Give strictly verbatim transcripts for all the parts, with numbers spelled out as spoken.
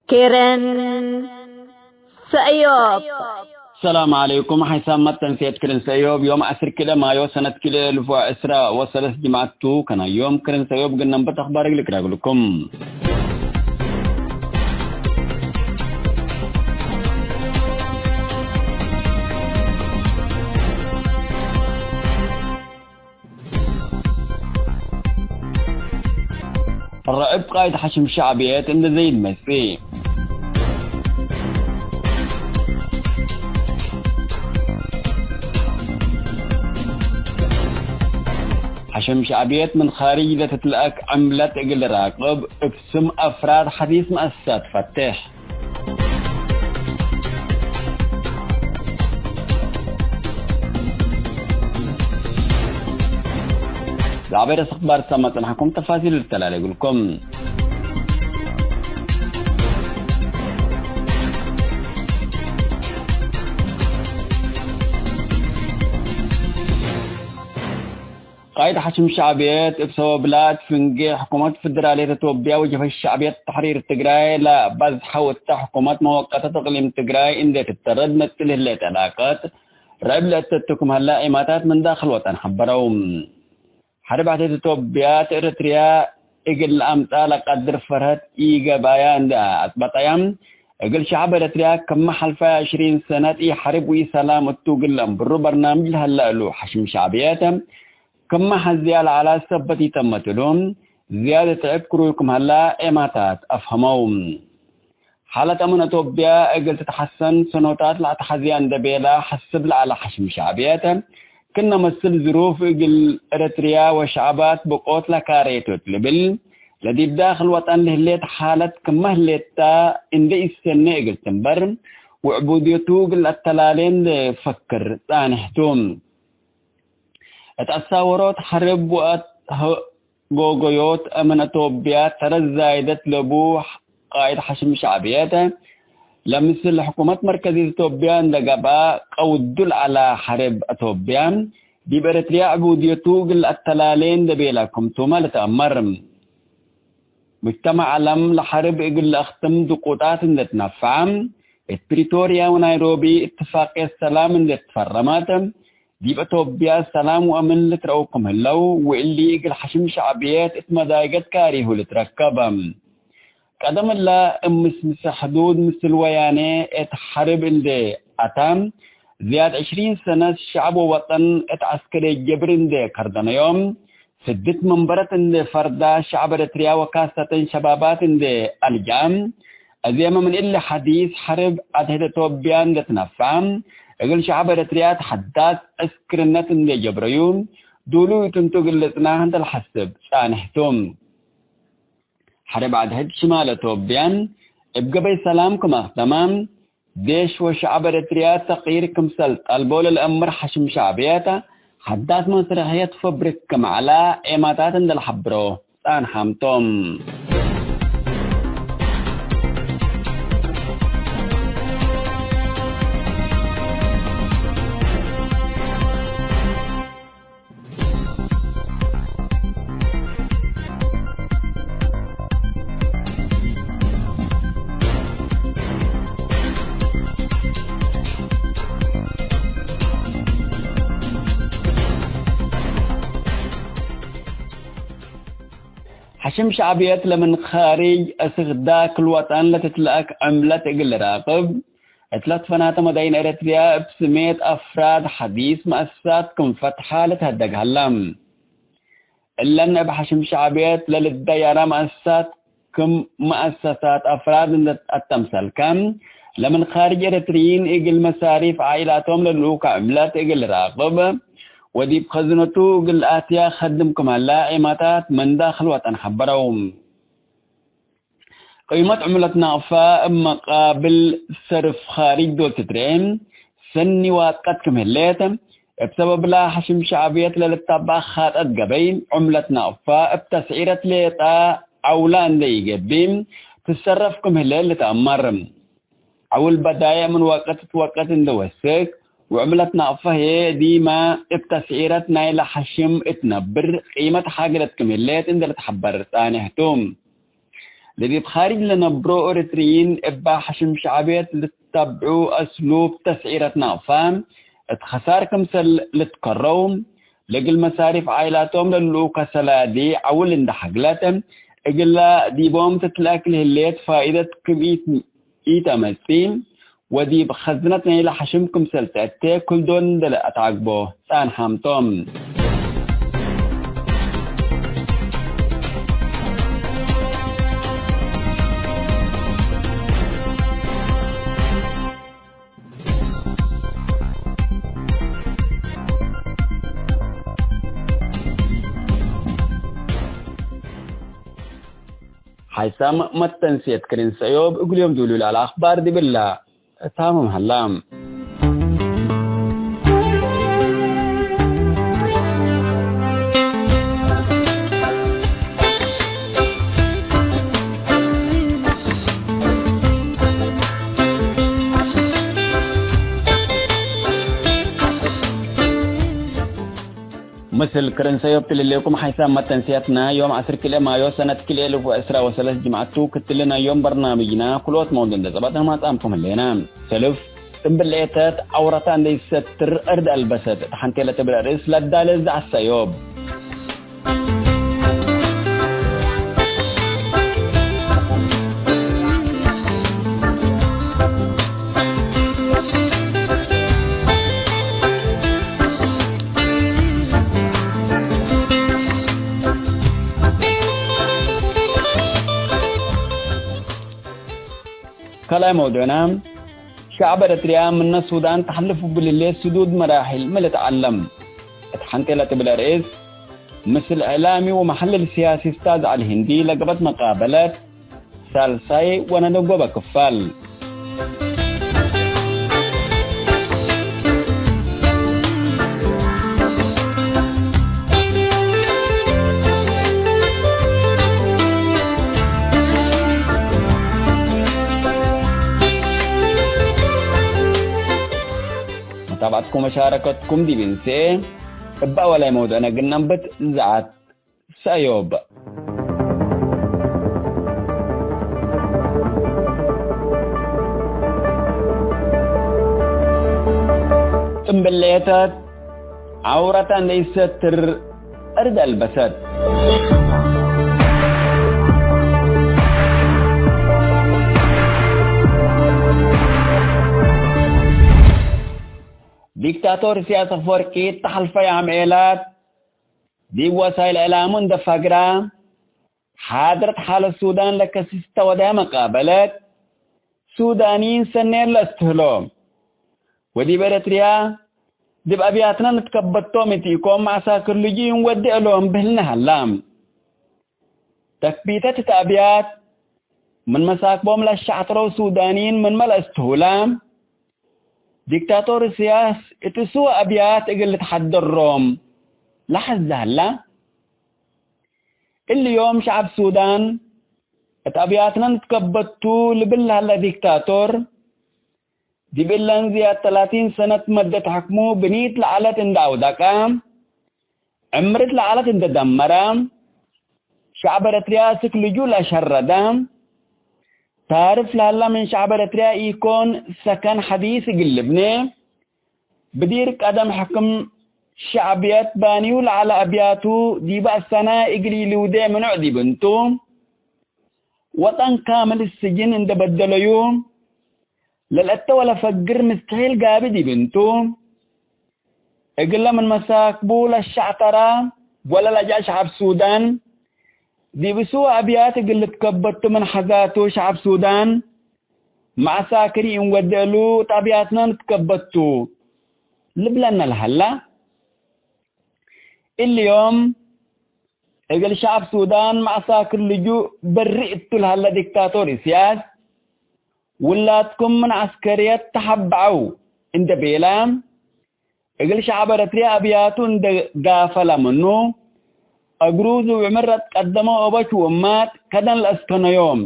ክርን ሰእዮብ። ሰላም ዐለይኩም። ሐይሳም መተንሴት ክርን ሰእዮብ ዮም ዐስር ክልኤ ማዮ ሰነት ክልኤ እልፍ ወዕስራ ወሰለስ ጅምዐት ቱ። ከናዮም ክርን ሰእዮብ ግነንበት አኽባር እግል እቅረብልኩም። ረዕብ ቃይድ ሐሽም ሸዕብየት እንዴ ዘይድ መጽእ። ሐሽም ሸዕብየት ምን ኻርጅ ለትትለአክ ዕምለት እግል ራቅብ እብ ስም አፍራድ ሐዲስ መአሰሳት ፈቴሕ። ለዐበ ርእስ አኽባር ሰመ ጽንሐኩም ተፋሲል ልተላሌ እግልኩም። ቃይድ ሐሽም ሸዕብየት እብ ሰበብላ እት ፍንጌ ሕኩመት ፍደራልየት አቶብያ ወጀብሀት ሸዕብየት ተሕሪር ትግራይ ለበዝሐው እተ ሕኩመት መወቀተት እቅሊም ትግራይ እንዴ ትተረድ መጽእ ለህሌት ዕላቀት ረዕብ ለእተቱ ክም ሀላ ዒማታት ምን ዳክል ወጠን ሐበረው። ሐርብ ዐቴት አቶብያ እት ኤረትርያ እግል ለአምጽአ ለቀድር ፈርሀት ኢገብአያ እንዴ አጽበጠያ፣ እግል ሸዐብ ኤረትርያ ክመ ሐልፈ ዕሽሪን ሰነት ኢሐርብ ወኢሰላም እቱ እግል ለአንብሩ በርናምጅ ለሀለ እሉ ሐሽም ሸዕብየት፣ ክመ ሐዝያ ለዐላ ሰበት ኢተመት እሉ፣ ዝያደት ዕብ ክሩይ ክም ሀላ ዔማታት አፍሀመው። ሓለት አምን አቶብያ እግል ትትሐሰን ሰኖታት ለአትሐዝያ እንዴ ቤላ ሐስብ ለዐለ ሐሽም ሸዕብየት፣ ክነ መስል ዝሩፍ እግል ኤረትርያ ወሸዕባት ብቆት ለካሬቱ እት ልብል፣ ለዲብ ዳክል ወጠን ለህሌት ሓለት ክመ ህሌት ተ እንዴ ኢሰኔ እግል ትንበር፣ ወዕቡድየቱ እግል ለአተላሌ እንዴ ፈክር ጻንሕ ቱ። እት አሳወሮት ሐርብ ወአትሀጎጎዮት አምን አቶብያ ተረት ዛይደት ለቡ ቃይድ ሐሽም ሸዕብየት፣ ለምስል ሕኩመት መርከዚት አቶብያ እንዴ ገብአ፣ ቀውዱ ለዐለ ሐርብ አቶብያ፣ ዲብ ኤረትርያ ዕቡድየቱ እግል ለአተላሌ እንዴ ቤለ ክምቱመ ልትአመር። ሙጅተመዕ ዐለም ለሐርብ እግል ለአክትም ድቁጣት እንዴ ትነፈዐ፣ እት ፕሪቶርያ ወናይሮቢ እትፋቅየት ሰላም እንዴ ትፈረመት፣ ዲብ አቶብያ ሰላም ወአምን ልትረአው ክም ህለው፣ ወእሊ እግል ሐሽም ሸዕብየት እት መዳይገት ካሪሁ ልትረከብ። ቀደም እለ፣ እብ ምስምሰ ሕዱድ ምስል ወያኔ እት ሐርብ እንዴ አታ፣ ዝያድ ዕሽሪን ሰነት ሸዐብ ወወጠን እት ዐስከርየት ጀብር እንዴ ከርደነዮም፣ ስድት መንበረት እንዴ ፈርዳ፣ ሸዐብ ኤረትርያ ወካሰተን ሸባባት እንዴ አልጃ፣ አዜመ ምን እሊ ሐዲስ ሐርብ አድሕድ አቶብያ እንዴ ትነፈዐ፣ እግል ሸዐብ ኤረትርያ ተሐዳስ ዕስክርነት እንዴ ጀብረዩ፣ ዱሉይ ትንቱ እግል ልጽናሕ እንዴ ለሐስብ ጻንሕ ቱ። ሐርብ አድሕድ ሽማል አቶብያ እብ ገበይ ሰላም ክም አክተመ፣ ዴሽ ወሸዐብ ኤረትርያ ተቅይር ክምሰል ጠልቦ ለልአምር ሐሽም ሸዕብየት፣ ሐዳስ መስረሕየት ፈብሪክ ክም ዐለ ዔማታት እንዴ ለሐብሮ ጻንሓም ቶም። ሐሽም ሸዕብየት ለምን ካርጅ አስክ ዳክል ወጠን ለትትለአክ ዕምለት እግል ልራቅብ፣ እት ለትፈናተ መዳይን ኤረትርያ እብ ስሜት አፍራድ ሐዲስ መአሰሳት ክም ፈትሐ ልትሀደግ ሀላ። እለን እብ ሐሽም ሸዕብየት ለልትደየረ መአሰሳት ክም መአሰሳት አፍራድ እንዴ አተምሰልከ፣ ለምን ካርጅ ኤረትርዪን እግል መሳሪፍ ዓኢላቶም ለልኡከ ዕምለት እግል ልራቅብ ወዲብ ከዝነቱ እግል ለአትያ ከድም ክም ሀላ ዔማታት ምን ዳክል ወጠን ሐበረው። ቅይመት ዕምለት ናቅፋ እብ መቃብል ሰርፍ ካርጅ ዶል ትትርኤ ሰኒ ዋጥቀት ክም ህሌት፣ እብ ሰበብላ ሐሽም ሸዕብየት ለልታበአ ካጠት ገበይ፣ ዕምለት ናቅፋ እብ ተስዒረት ሌጠ ዐውላ እንዴ ኢገብእ ትሰረፍ ክም ህሌት ልትአመር። ዐውል በዳይዕ ምን ወቅት እት ወቅት እንዴ ወስክ፣ ወዕምለት ናቅፋ ህዬ ዲመ እብ ተስዒረት ናይለ ሐሽም እት ነብር ቂመት ሓግለት ክም ህሌት እንዴ ልትሐበር ጻኔሕ ቱ። ለዲብ ካርጅ ለነብሮ ኤረትርይን እበ ሐሽም ሸዕብየት ልትተብዑ አስሉብ ተስዒረት ናቅፋ እት ከሳር ክምሰል ልትከረው፣ ለእግል መሳሪፍ ዓኢላቶም ለልኡከ ሰላዲ ዐውል እንደ ሐግለት፣ እግላ ዲቦም ትትለአክ ለህሌት ፋኢደት ክም ኢት-፣ ኢተመጽእ፣ ወዲብ ኸዝነት ናይለ ሐሽም ክምሰል ተአቴ፣ ክል ዶል እንደ ለአትዓግቦ ጻንሓም ቶም። ሓይሳም መተንስየት ክርን ሰእዮብ እግል ዮም ዱሉ ለዐለ አኽባር ዲብላ። እታምም ሀላ። ምስል ክርን ሰእዮብ ትልሌኩም ሓይሳም መተንስያትና ዮም ዐስር ክልኤ ማዮ ሰነት ክልኤ እልፍ ወዕስራ ወሰለስ ጅምዐት ቱ። ክትልና ዮም በርናምጅና ክልኦት መውዱዕ እንደ ጸባጥና ማጻምኩም ህሌና። ሰልፍ ጥንብል ሌተት ዐውረታ እንደ ይሰትር እርድ አልበሰት እት ሐንቴ ለትብል ርእስ ለዳለ ዘዐት ሰእዮብ። ካልኣይ መውዱዕና፣ ሸዕብ ኤረትርያ ምነ ሱዳን ተሐልፍ እግል ህሌት ስዱድ መራሕል ሚ ልትዐለም? እት ሐንቴ ለትብል ርእስ፣ ምስል እዕላሚ ወመሐልል ሲያሲ እስታዝ ዐሊ ህንዲ ለገብአት መቃበለት፣ ሳልሳይ ወነደጎበ ክፋል። መታብዐትኩም ወመሻረከትኩም ዲብ እንሴ፣ እበ አወላይ መውዱዕነ እግል ነንብት ዘዐት ሰእዮብ። ጥንብል ሌተት ዐውረተ እንዴ ኢሰትር እርድ አልበሰት። ዲክታቶር ኢሳያስ አፈወርቂ እተ ሐልፈየ አምዔላት ዲብ ወሳይል እዕላሙ እንዴ ፈግረ፣ ሓድረት ሓለት ሱዳን ለከስስ ተወደየ መቃበለት፣ ሱዳንይን ሰኔት ለአስትህሎ። ወዲብ ኤረትርያ፣ ዲብ አብያትነ ንትከበቶም እት ኢኮን፣ መዐሳክር ልጁይ እንወዴ እሎም ብህልነ ሀላ። ተክቢተት እት አብያት ምን መሳክቦም ለአሸዕትረው ሱዳንይን ምንመ ለአስትሁለ፣ ዲክታቶር እስያስ እት ስወ አብያት እግል ልትሐደሮም ለሐዜ ሀላ። እሊ ዮም ሸዐብ ሱዳን እት አብያትነ ንትከበቱ ልብል ለሀለ ዲክታቶር፣ ዲብ እለን ዝያድ ተላቲን ሰነት መደት ሕክሙ ብኒት ለዐለት እንደ አውደቀ፣ ዕምርት ለዐለት እንደ ደመረ፣ ሸዕብ ኤረትርያ ስክ ልጁእ ለሸረደ፣ ታርፍ ለሀላ ምን ሸዕብ ኤረትርያ ኢኮን ሰከን ሐዲስ እግል ልብኔ፣ ብዲር ቀደም ሕክም ሸዕብየት ባንዩ ለዐለ አብያቱ ዲበ አሰነ እግል ኢልውዴ ምኑዕ ዲብ እንቱ፣ ወጠን ካምል ስጅን እንደ በደለዩ፣ ለልአተ ወለፈግር ምስተሒል ጋቢ ዲብ እንቱ፣ እግለ ምን መሳክቡ ለሸዕተራ ወለለአጀአ ሸዐብ ሱዳን፣ ዲብ እሱ አብያት እግል ልትከበቱ ምን ሐዛቱ ሸዐብ ሱዳን፣ መዐሳክር ኢንወዴ እሉ እት አብያትነ ንትከበቱ ልብለነ ለሀላ። እሊ ዮም እግል ሸዐብ ሱዳን መዐሳክር ልጁእ በርእ እቱ ለሀለ ዲክታቶር እስያስ፣ ውላድኩም ምን ዐስከርየት ተሐበዐው እንደ ቤለ፣ እግል ሸዐብ ኤረትርያ አብያቱ እንደ ጋፈለ ምኑ፣ አግሩዝ ወዕምር ለትቀደመው አበች ወእማት ከደን ለአስከነዮም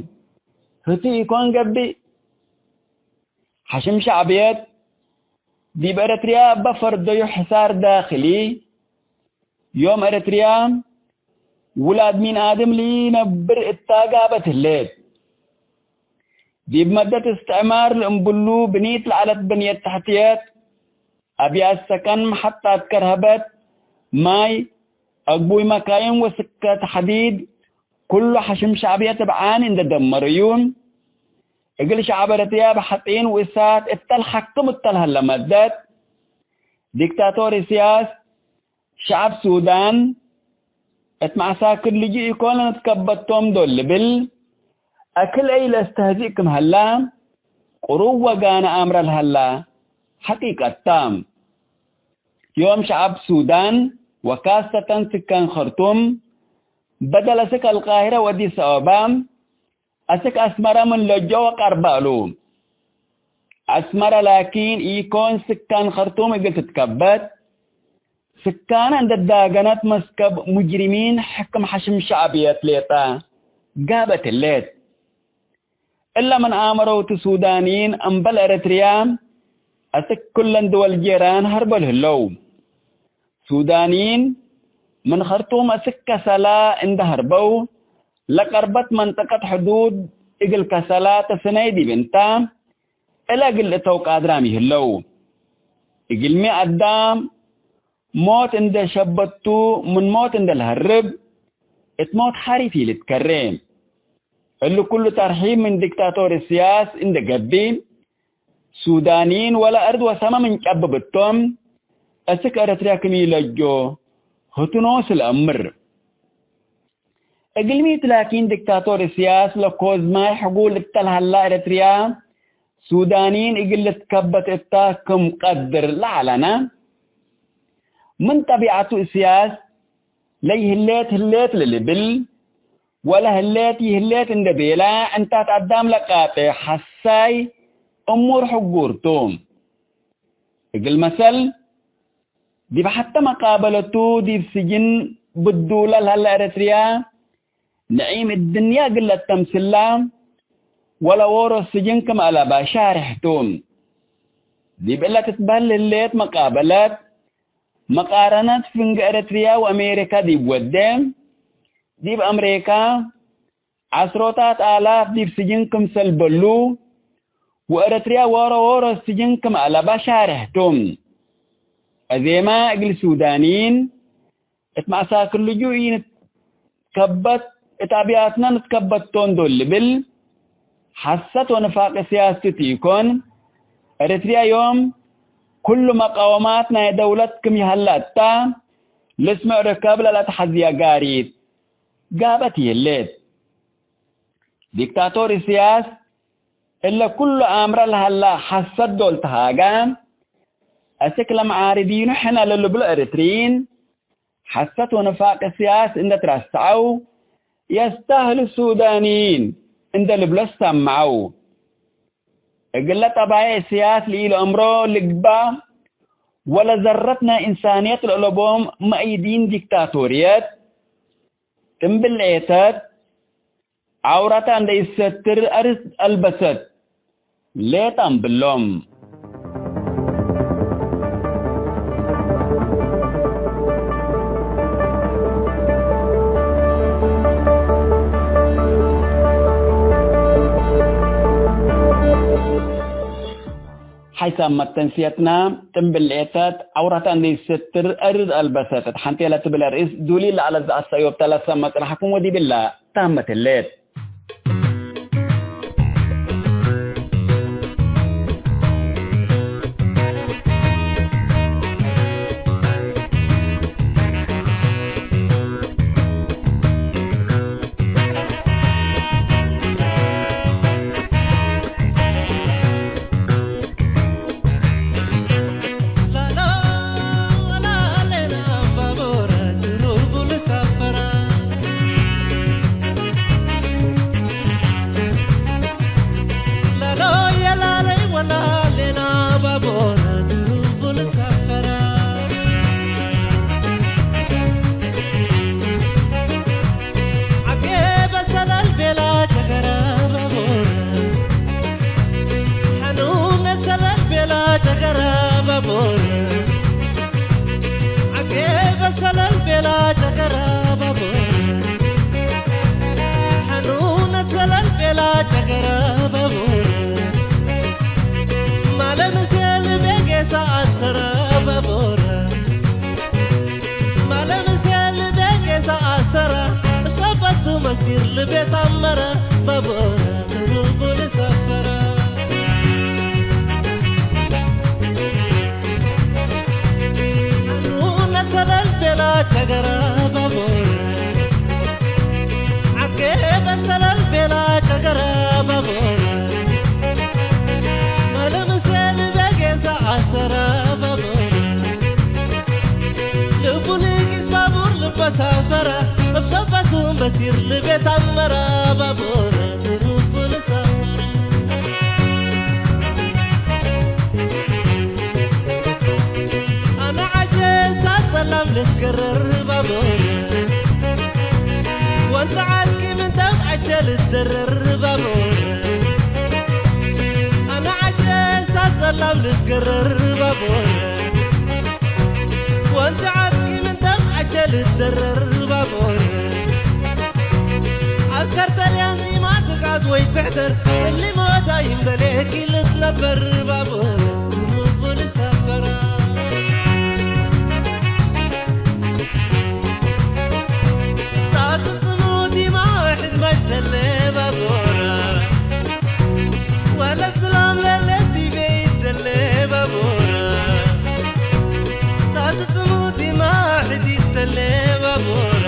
ህቱ ኢኮን ገብእ። ሐሽም ሸዕብየት ዲብ ኤረትርያ እበ ፈርደዩ ሕሳር ዳክሊ፣ ዮም ኤረትርያ ውላድ ሚን አድም ለኢነብር እታ ጋበት ህሌት። ዲብ መደት እስትዕማር ለእምብሉ ብኒት ለዐለት ብንየት ተሕትየት፣ አብያት ሰከን፣ መሐጣት ከርሀበት፣ ማይ፣ አግቡይ መካይን ወስከት ሐዲድ፣ ኩሉ ሐሽም ሸዕብየት እብ ዓን እንዴ ደመረዩ፣ እግል ሸዕብ ኤረትርያ እብ ሐጺን ወእሳት እተ ለሐክም እተ ለሀለ መደት፣ ዲክታቶር እስያስ፣ ሸዐብ ሱዳን እት መዐሳክር ልጁእ ኢኮን ለንትከበት ቶም ዶል ልብል፣ አክል አይ ለአስተህዚእ ክም ሀላ፣ ቅሩብ ወጋነ አምረ ለሀላ ሐቂቀት ተ። ዮም ሸዐብ ሱዳን ወካሰተን ስካን ከርቱም፣ በደል አስክ አልቃሂረ ወአዲስ አበባ፣ አስክ አስመረ ምን ለጀወ ቀርበ እሉ። አስመረ ላኪን ኢኮን ስካን ከርቱም እግል ትትከበት፣ ስካነ እንዴ ዳገነት መስከብ ሙጅሪሚን ሕክም ሐሽም ሸዕብየት ሌጠ ጋበት ህሌት። እለ ምን አመረውቱ ሱዳንይን እምበል ኤረትርያ አስክ ኩለን ድወል ጄራን ሀርበው ለህለው። ሱዳንይን ምን ከርቱም አስክ ከሰላ እንዴ ሀርበው፣ ለቀርበት መንጠቀት ሕዱድ እግል ከሰላ ተስነይ ዲብ እንተ፣ እለ እግል እተው ቃድራም ይህለው። እግልሚ አዳም ሞት እንዴ ሸበቱ ምን ሞት እንዴ ለሀርብ፣ እት ሞት ሐሪፍ ኢልትከሬ። እሊ ኩሉ ተርሒብ ምን ዲክታቶር እስያስ እንዴ ገብእ፣ ሱዳንይን ወለ አርድ ወሰመ ምን ጨብብ እቶም፣ አስክ ኤረትርያ ክም ኢለጆ ህቱ ኖስ ለአምር። እግልሚት ላኪን ዲክታቶር እስያስ ለኮዝማይ ሕጉል እተ ለሀላ ኤረትርያ፣ ሱዳንይን እግል ልትከበት እተ ክም ቀድር ለዐለነ። ምን ጠቢዐቱ እስያስ ለይህሌት ህሌት ለልብል፣ ወለ ህሌት ይህሌት እንዴ ቤላ ዕንታት አዳም ለቃጤ ሐሳይ እሙር ሕጉር ቱ። እግል መሰል፣ ዲብ ሐተ መቃበለቱ ዲብ ስጅን ብዱለ ለሀለ ኤረትርያ፣ ነዒም እድንያ እግል ለተምስላ፣ ወለ ዎሮ ስጅን ክም አለበ ሻርሕ ቱ። ዲብ እለ ትትበህል ህሌት መቃበለት፣ መቃረነት ፍንጌ ኤረትርያ ወአሜሪካ ዲብ ወዴ፣ ዲብ አምሬካ ዐስሮታት አላፍ ዲብ ስጅን ክምሰል በሉ፣ ወኤረትርያ ዎሮ ዎሮ ስጅን ክም አለበ ሻርሕ ቱ። አዜመ እግል ሱዳንይን እት መዐሳክር ልጁእ ኢንትከበት፣ እት አብያትነ ንትከበት ቶን ዶል ልብል፣ ሐሰት ወንፋቅ ሲያስት ኢኮን። ኤረትርያ ዮም ኩሉ መቃወማት ናይ ደውለት ክም ይሀለ እተ፣ ልስምዕ ርከብ ለለአትሐዝየ ጋሪት ጋበት ይህሌት። ዲክታቶር እስያስ እለ ኩሉ አምረ ለሀላ ሐሰት ዶል ተሃጋ፣ አስክ ለመዓርዲኑ ሕነ ለልብሎ ኤረትርይን፣ ሐሰት ወንፋቅ እስያስ እንዴ ትረሰዐው፣ የስታህሉ ሱዳንይን እንዴ ልብሎ ሰመዐው። እግለ ጠባዬ እስያስ ለኢለአምሮ ልግባእ ወለዘረት ናይ እንሳንየት ለአለቦም መአይዲን ዲክታቶርየት፣ ጥንብል ዔተት፣ ዐውረተ እንዴ ኢሰትር አርስ አልበሰት ሌጠ እምብሎም። ሐይሳም መተንስየትና ጥንብል ዔተት፣ ዐውረተ እንዴ ኢሰትር አርስ አልበሰት እት ሐንቴ ለትብል አርእስ ዱሊ ለዐለት ዘአሰእዮብ ተለሰ መጽናሕኩም ወዲብለ ታመት ህሌት። ሲር ልቤት አመራ ባቡር ትሩፉ ልሳፈር። አነ ዐጀ ሳት ጸላም ልትገረር ባቡር፣ ወንተ ዓድቂ ምን ደምዐቼ ልትደረር ባቡር። አነ ዐጀ ሳት ጸላም ልትገረር ባቡር፣ ወንተ ዓድቂ ምን ደምዐቼ ልትደረር ባቡር። ዐስከር ጠልያን ዲማ ትቃት ወይ ትሕደር፣ እሊ ሞዳይም በሌኪ ልትነበር ባቡር፣ ትሩፉ ልሳፈራ። ሳት ጽሙ ዲማ ሕድ መጅተሌ ባቡር፣ ወለ ስላም ለለ ዲቤ ይደሌ ባቡር። ሳት ጽሙ ዲማ ሕድ ይደሌ ባቡር፣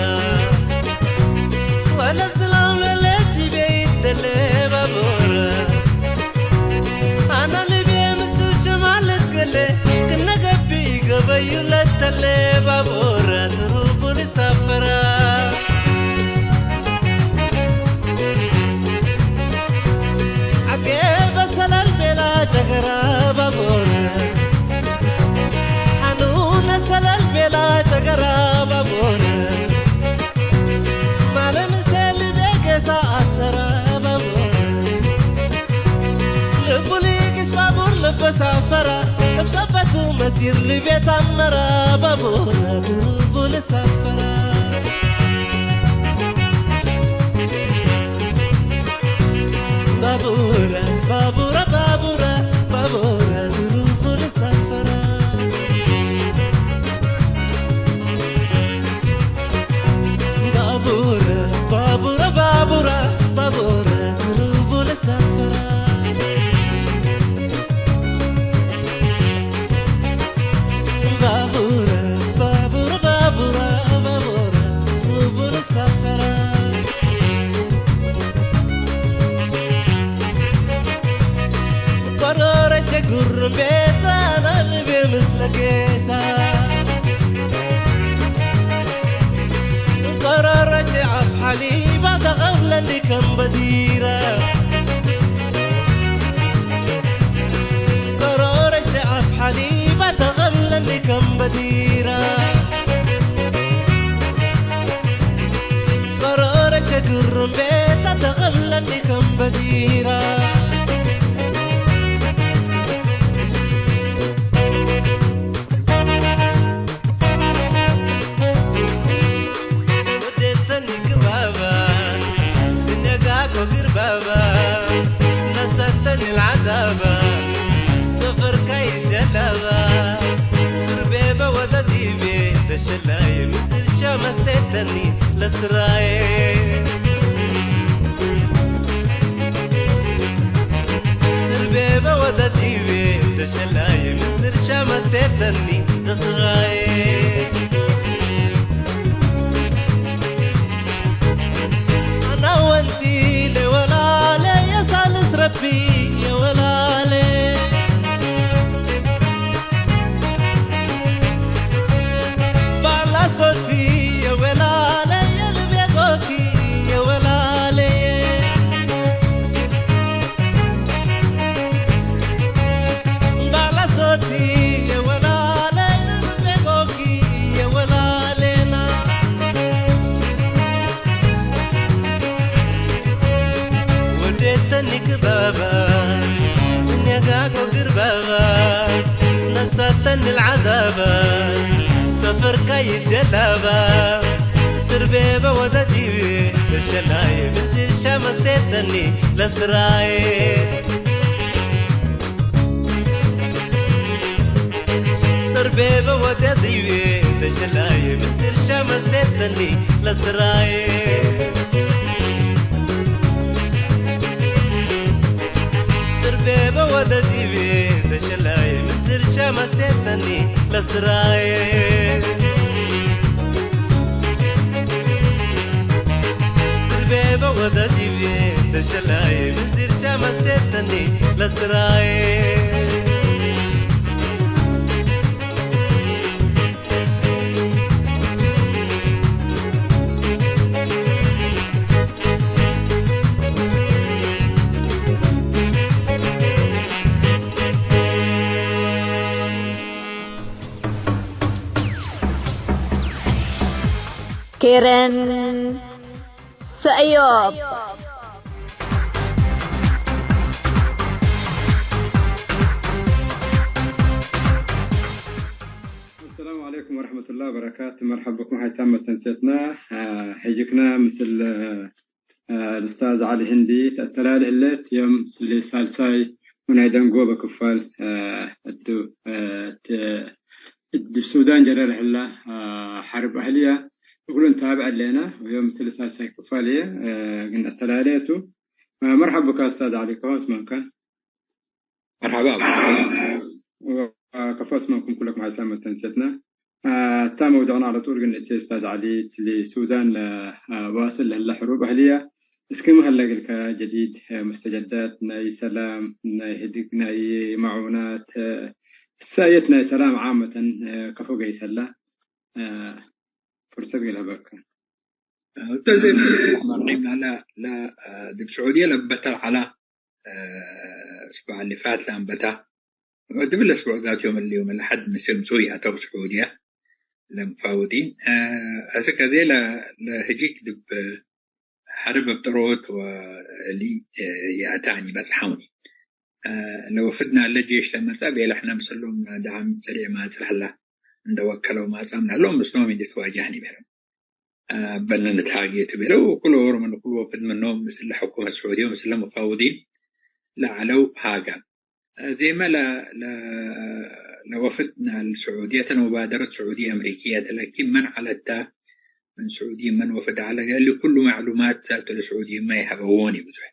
ወለ ስላም ለለ ዲቤ ይደሌ ባቡር። አነ ልቤ ምስል ጀማል እትገሌ፣ ክነ ገብእ ገበዩ ለተሌ ባቡር፣ ትሩፉ ልሳፈራ። ዐጌበ ሰለል ቤላ ጀገራ ባቡር፣ ሐኑነ ሰለል ቤላ ጀገራ ባቡር፣ ማለ ምሴ ልቤ ጌሳ አሰራ ባቡር፣ ልቡ ሊግስ ባቡር ልበ ሳፈራ፣ እብ ሰበቱ መሲር ልቤት አመራ ባቡር፣ ትሩፉ ልሳፈራ። ባቡረ፣ ባቡረ፣ ባቡረ፣ ባቡረ፣ ትሩፉ ልሳፈራ። ባቡረ፣ ባቡረ፣ ባቡረ፣ ባቡረ፣ ትሩፉ ልሳፈራ። ባቡረ፣ ባቡረ፣ ባቡረ፣ ባቡረ፣ ትሩፉ ልሳፈራ። ቆሮረቼ ጉርም ቤታ ናልቤ ምስለ ጌታ። ቆሮረቼ አፍ ሐሊባ ተቀብለኒ ከም በዲራ። ቆሮረቼ አፍ ሐሊባ ተቀብለኒ ከም በዲራ። ቆሮረቼ ግሩም ቤታ ተቀብለኒ ከም በዲራ። ወዴተኒ ግባባ፣ ድንየጋኮ ግርባባ፣ ነሰተኒ ለዓዛባ፣ ሰፈርካ ይደላባ፣ ስርቤበ ወደ ዲቤ፣ ተሸላየ ምስል ሸመቴተኒ ለስራዬ። ስርቤበ ወደ ዲቤ፣ ተሸላየ ምስል ሸመቴተኒ ለስራዬ። አና ወንቲ ለወላለ የሳልስ ረቢ የወላለ። ባላ ሶቲ የወላለ የልቤ ጎቲ የወላለ። ባላ ሶቲ የወላለ የልቤ ጎቲ የወላሌና። ወዴተኒ ግባባ፣ ዱንያጋኮ ግርባባ፣ ነሳተኒ ለዓዛባ፣ ሰፈርካ ይደላባ፣ ስርቤበ ወደ ዲቤ፣ ለሸላየ ብዝል ሸመቴተኒ ለስራዬ። ስርቤበ ወደ ዲቤ፣ ተሸላየ ምስል ሸመቴተኒ ለስራዬ። ስርቤበ ወደ ዲቤ፣ ተሸላየ ምስል ሸመቴተኒ ለስራዬ። ስርቤበ ወደ ዲቤ፣ ተሸላየ ምስል ሸመቴተኒ ለስራዬ። ኬረን ሰእዮብ። አሰላሙ ዐለይኩም ወረሕመቱላሂ ወበረካቱ። መርሐብ ብኩም ሐይሳም መተንሴትና። አ፣ ሄጅክና ምስል፣ አ፣ አልኡስታዝ ዐሊ ህንዲ ተአተላሌ ህሌት። ዮም እሊ ሳልሳይ ምናይ ደንጎበ ክፋል፣ አ፣ እቱ፣ አ፣ እት፣ እት ዲብ ሱዳን ጀረ ለህላ፣ አ፣ ሐርብ አህልያ እግሉ እንታብዕ ህሌነ። ወዮም እትሊ ሳልሳይ ክፋል ህዬ፣ አ፣ እግል ነአተላሌ ቱ። አ፣ መርሐብ ብከ ኡስታዝ ዐሊ፣ ከፎ እስመንከ። መርሐባ። ወከፎ እስመንኩም ኩለኩም ሐይሳም መተንሴትና። አ፣ እታ መውዱዕና ዐለ ጡል ግን እት ኡስታዝ ዐሊ፣ እትሊ ሱዳን ለዋስል ለህለ ሕሩብ አህልየ፣ እስክመ ሀለ እግልከ ጀዲድ፣ አ፣ ሙስተጀዳት ናይ ሰላም፣ ናይ ህድግ፣ ናይ መዑናት፣ አ፣ እሳየት ናይ ሰላም ዓመተን፣ አ፣ ከፎ ገይሰላ፣ አ፣ ፍርሰት እግል ሀበከ። አ፣ ኡስታዝ፣ ብስሚላህ ረሕማን ረሒም፣ ለ፣ ለ፣ አ፣ ዲብ ስዑድየ ለበተር ዐላ፣ አ፣ እስቡዕ እሊ ፋት ለአንበታ፣ ዲብ ለአስቡዕ ዛት ዮም እሊ ዮም ለሐድ ምስል ምጹይ አተው ስዑድየ ለምፋውዲን። አ፣ አስክ አዜ ለ-፣ ለህጂክ ዲብ ሐርብ እብ ጥሮት ወእሊ፣ አ፣ የአታኒ በጽሐውኒ። አ፣ ለወፍድና ለጄሽ ለመጸ ቤለ ሕነ ምስሎም ደዓም ሰሪዕ ማጽእ ሀላ እንደ ወከለው ማጻም ናሎም ምስሎም እንዴ ትዋጃህኒ ቤለው። አ፣ በነ ንትሃጌ ቱ ቤለው። ኩሉ ኦሮ ምን ኩሉ ወፍድ ምኖም ምስል ለሕኩመት ስዑድየ ወምስል ለሙፋውዲን ለዐለው ሃጋ። አ፣ ዜመ ለ-፣ ለ-፣ ለወፍድ ናል ስዑድየ ተ፣ ለሙባደረት ስዑድየ አምሪክየ ተ፣ ላኪን መን ዐለት ተ፣ ምን ስዑድይን መን ወፍድ ዐለ፣ እሊ ኩሉ መዕሉማት ዛቱ ለስዑድይንመ ይሀበዎኒ ብዙሕ።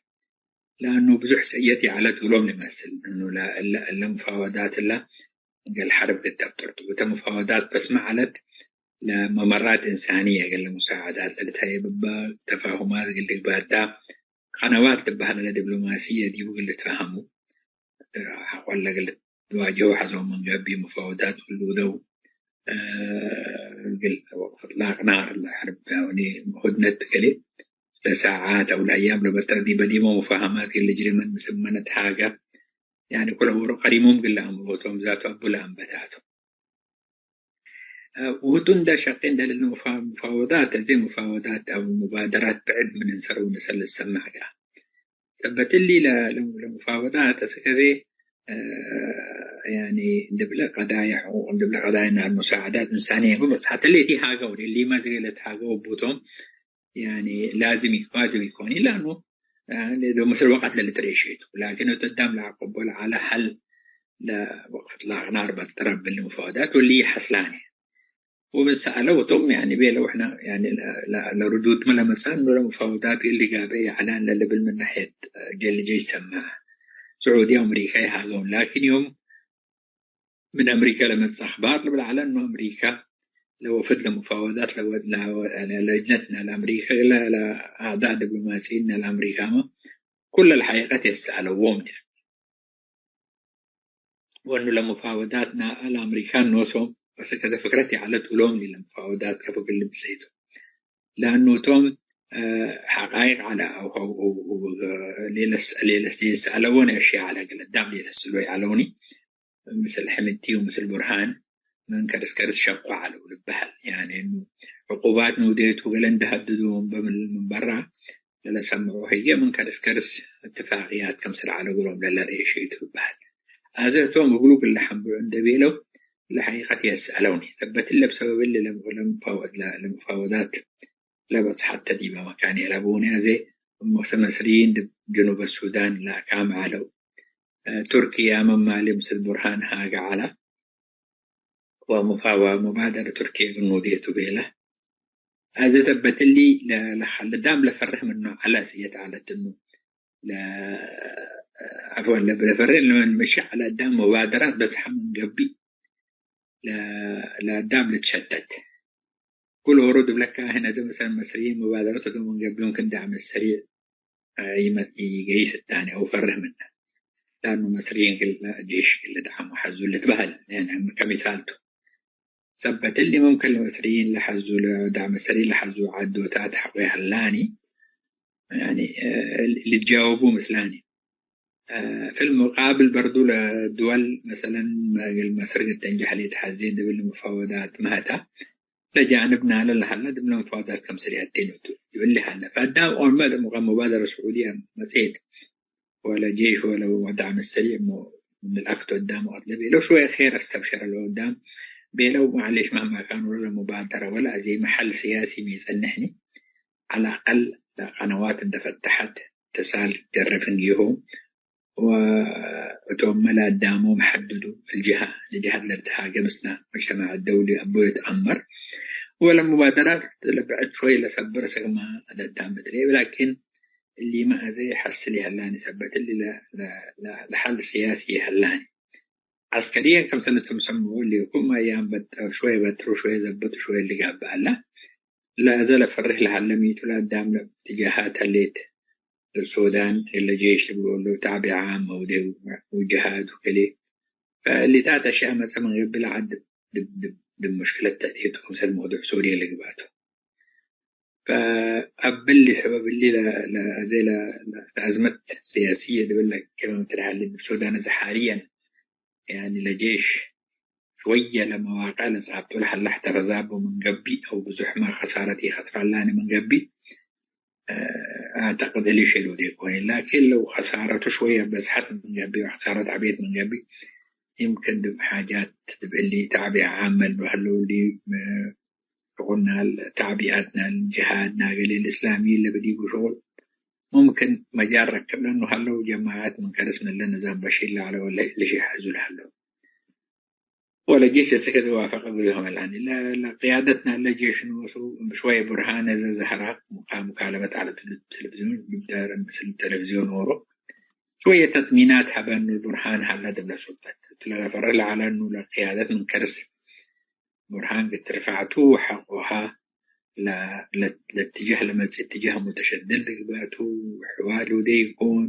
ለአኑ ብዙሕ ሰእየት ይዐለት እግሎም ልመስል፣ እኑ ለ-፣ እለ፣ እለ ሙፋወዳት እለ እግል ሐርብ ክትደብጥር ቱ። እተ ሙፋወዳት በስመ ዐለት፣ ለመመራት እንሳንየ እግል ለሙሳዐዳት ለልትሀየብ እበ ተፋሁማት እግል ልግባዳ፣ ቀነዋት ልበሀል ለዲብሎማስየ ዲቡ እግል ልትፋሀሙ፣ ሐቆለ እግል ልትዋጀሁ ሐዞም ምን ገብእ ሙፋወዳት እግል ልውደው፣ እግል ወቅት እጥላቅ ናር ለሐርብ፣ ያኒ ሁድነት ገሌ ለሳዓት አው ለአያም ለበጠር ዲበ ዲሞ ሙፋሀማት እግል ልጅሪ ምን ምስል መ ነትሃገ፣ ያኒ ኩለ ኦሮ ቀሪሞም እግል ለአምሮ ቶም ዛቱ አቡ ለአንበታቱ። እ፣ ውህቱ እንደ ሸቄ እንደ ልል ሙፋ-፣ ሙፋወዳት፣ አዜ ሙፋወዳት አው ሙባደራት ብዕድ ምን እንሰር ወንሰል ልሰመዕ ጋ። ሰበት እሊ ለ-፣ ለ-፣ ለሙፋወዳት አሰከዜ፣ እ፣ ያኒ እንድብለ ቀዳያ ሕቁቅ፣ እንድብለ ቀዳያ ናል ሙሳዓዳት እንሳንየ ቡ በጽሐት እሊ እቲ ሃገው፣ እሊ መዝገ ለትሃገው ቡቶም፣ ያኒ ላዝም ይ-፣ ዋጅብ ኢኮን፣ ኢላኑ፣ አ፣ ዶ ምስል ወቀት ለልትሬሼቱ። ላኪን እቱ አዳም ለአቀቦ ለዐለ ሐል ለወቅት ለአቅናር በጠረብ እሊ ሙፋወዳት ወሊ ሐስላኒ። ወምን ሰአለው እቶም፣ ያኒ ቤለው፣ ሕነ፣ ያኒ፣ ለ-፣ ለ-፣ ለርዱድመ ለመጽአኑ ለሙፋወዳት እሊ ጋብእ ይዐላን ለልብል ምን ናሕየት ጀልጀ ይሰመዕ። ስዑድየ ወአምሪከ ይሃገውን። ላኪን ዮም ምን አምሪከ ለመጽእ አክባር ልብል ዐለ፣ እኑ አምሪከ ለወፍድ ለሙፋወዳት ለወ-፣ ለወ-፣ ለለጅነት ናል አምሪከ፣ ለ-፣ ለአዕዳእ ዲብሎማስይን ናል አምሪካመ፣ ኩለ ለሐቂቀት የሰአለዎም ዲብ። ወእኑ ለሙፋወዳት ና-፣ ለአምሪካን ኖሶም በሰከዘ ፍክረት ይዐለት እሎም ለሙፋወዳት ከፎ እግል ልብጸይቱ። ለአኑ ቶም፣ እ፣ ሐቃይቅ ዐለ አው፣ አው፣ አው፣ አው፣ ሌለስ-፣ ሌለስ-፣ ሌለሰአለዎን አሽያእ ዐለ፣ እግል አዳም ሌለስሎ ይዐለውኒ። ምስል ሕምቲ ወምስል ቡርሃን ምን ከርስ ከርስ ሸቁ ዐለው ልበሀል። ያኒ እኑ ዕቁባት ንውዴቱ ገሌ እንደ ሀድዱ ምን በ-፣ ምን በራ ለለሰምዑ ህዬ ምን ከርስ ከርስ እትፋቅያት ክምስል ዐለ እግሎም ለለርኤ ሸይቱ ልበሀል። አዜ እቶም እግሉ እግል ለሐምብዑ እንደ ቤለው ለሐቂቀት የሰአለውኒ። ሰበት እለ ብሰበብ እሊ ለሙ-፣ ለሙፋወ-፣ ለ-፣ ለሙፋወዳት ለበጽሐተ ዲበ መካን የአለቡኒ። አዜ እም ወሰ መስርይን ዲብ ጅኑብ ሱዳን ለአካም ዐለው። እ፣ ቱርክያመ ማሌ ምስል ቡርሃን ሃገ ዐላ። ወሙፋ-፣ ወሙባደረ ቱርክየ እግል ኖዴቱ ቤለ። አዜ ሰበት እሊ ለ-፣ ለኸ-፣ ለዳም ለፈርህ ምኑ ዐለ፣ ስየት ዐለት እኑ። ለ-፣ ዐፍወን፣ ለ-፣ ለፈርህ ለምን ምሸዕ ዐለ አዳም ሙባደራት በጽሐ ምን ገብእ ለ-፣ ለአዳም ልትሸተት። ኩል ኦሮ ዲብለ ካህን አዜ መሰለን መስርይን ሙባደረት ዶም እንገብዩን ክም ዳዕመ ሰሪዕ፣ አ፣ ይመ-፣ ይገይስ እታኒ አው ፈርህ ምነ። ለአኑ መስርይን ክል ጄሽ ክል ደዓም ወሐዙ ልትበህል፣ ያኒ ከሚሳል ቱ። ሰበት እሊ ሙምክን ለመስርይን ለሐዙ፣ ለዳዕመ ሰሪዕ ለሐዙ ዐዶታት ሐቆ ይሀላኒ፣ ያኒ፣ አ፣ ልትጃወቡ ምስላኒ። አ፣ ፊልሙቃብል በርዱ ለድወል መሰለን እግል መስር እግል ተንጀሕ ለኢተሐዜ ዲብሊ ሙፋወዳት መህታ። ለጃንብ ናለ ለሀለ፣ ድብለ መፋወዳት ከምሰል ያቴን እቱ እሊ ሀለ። ፈአዳም ኦርመ ሙባደረ ስዑድየ መጽኤት፣ ወለ ጄሽ ወለ ወዳዕም ሰሪዕ ሙ-፣ ምን አክቱ አዳም ወቀት ለቤለው ሽወየ ኼር አስተብሸረ ለወዳም ቤለው፣ ማዕሌሽ መህማ ካን ወለ ለሙባደረ ወለ አዜ መሐል ስያሲ ሚ ጸንሕኒ፣ ዐለ አቀል ለቀነዋት እንደ ፈተሐት እትሳል ጀርፍ እንጌሆም፣ ወእቶምመ ለአዳሞም ሐድዱ፣ አልጅሀ ለጀሀት ለልትሃጌ ምስለ መጅተመዕ ደውሊ አቦ ይትአመር፣ ወለሙባደራት ለብዕድ ሾይ ለሰብር ሰግማ ለዳም እትሌ፣ ላኪን እሊመ አዜ ሐስል ይሀላኒ፣ ሰበት እሊ ለ-፣ ለ-፣ ለ-፣ ለሐል ስያሲ ይሀላኒ። ዐስከርየን ከምሰል ትምሰምዑ እሊኩም አያም በጥ-፣ ሾየ በጥሩ፣ ሾየ ዘብጡ፣ ሾየ ልጋብእ አለ። ለአዘ ለፈርህ ለሀለ ሚቱ ለአዳም ለእትጃሃት ሀሌት። ሱዳን እለ ጄሽ ልብሎ እሉ ተዕቢእ ዓም መውዴ ወጅሃድ ወክሌ። ፈእሊታት አሽያእ መጸ ምን ገብእ ለዐድ ድብ፣ ድብ፣ ድብ ሙሽክለት ተእቴቱ ክምሰል መውዱዕ ሱርየ ልግባቱ። ፈአብሊ ሰበብ እሊ ለ-፣ ለ-፣ አዜ ለ-፣ ለ-፣ ለአዝመት ስያስየ ልብል ለኬመ ምትለሀሌ ዲብ ሱዳን እዘ ሓልየን ያኒ ለጄሽ ሽወየ ለመዋቅዕ ለጻብጡ ለሀለ እሕተፈዛቡ ምን ገብእ አው ብዙሕመ ከሳረት ኢከትራላኒ ምን ገብእ፣ እ፣ አዕተቅድ እሊ ሼል ወዴኮኒ። ላኪን ለው ከሳረቱ ሽወየ በዝሐት ምን ገብእ ወከሳረት ዐቤት ምን ገብእ፣ ይምክን ዲብ ሓጃት ዲብ እሊ ተዕቢእ ዓም መልበ ህለው እሊ፣ እ፣ ሽቁልናል፣ ተዕቢአትናል፣ ጅሃድና፣ ገሌ ልእስላምዪን ለበዲቡ ሽቁል ሙምክን መጃል ረክብ ለእኑ ሀለው ጀማዐት ምን ከርስ ምን ለንዛም በሺር ለዐለ ወለ እሊ ሺ ሐዙ ለሀለው። ወለጄሽ እስክ ትዋፈቅ እግልሆም አልአኒ። ለ-፣ ለቅያደትና ለጄሽ ኖሱ ሽወየ ቡርሃን እዘ ዘሀራ ሙካ-፣ ሙካለበት ዐለ ቴሌቪዝዮን፣ ዲብ ዳር ምስል ቴሌቪዝዮን ኦሮ ሽወየ ተጥሚናት ሀበኑ። ቡርሃን ሀለ ዲብለ ሱልጠት እት ለለፈርህ ለዐለ እኑ ለቅያደት ምን ከርስ ቡርሃን ግትርፋዕቱ ወሐቆሃ ለ-፣ ለ-፣ ለእትጀህ ለመጽእ እትጀህ ሙተሸድድ ልግበእቱ ወሕዋል ውዴ ይኩን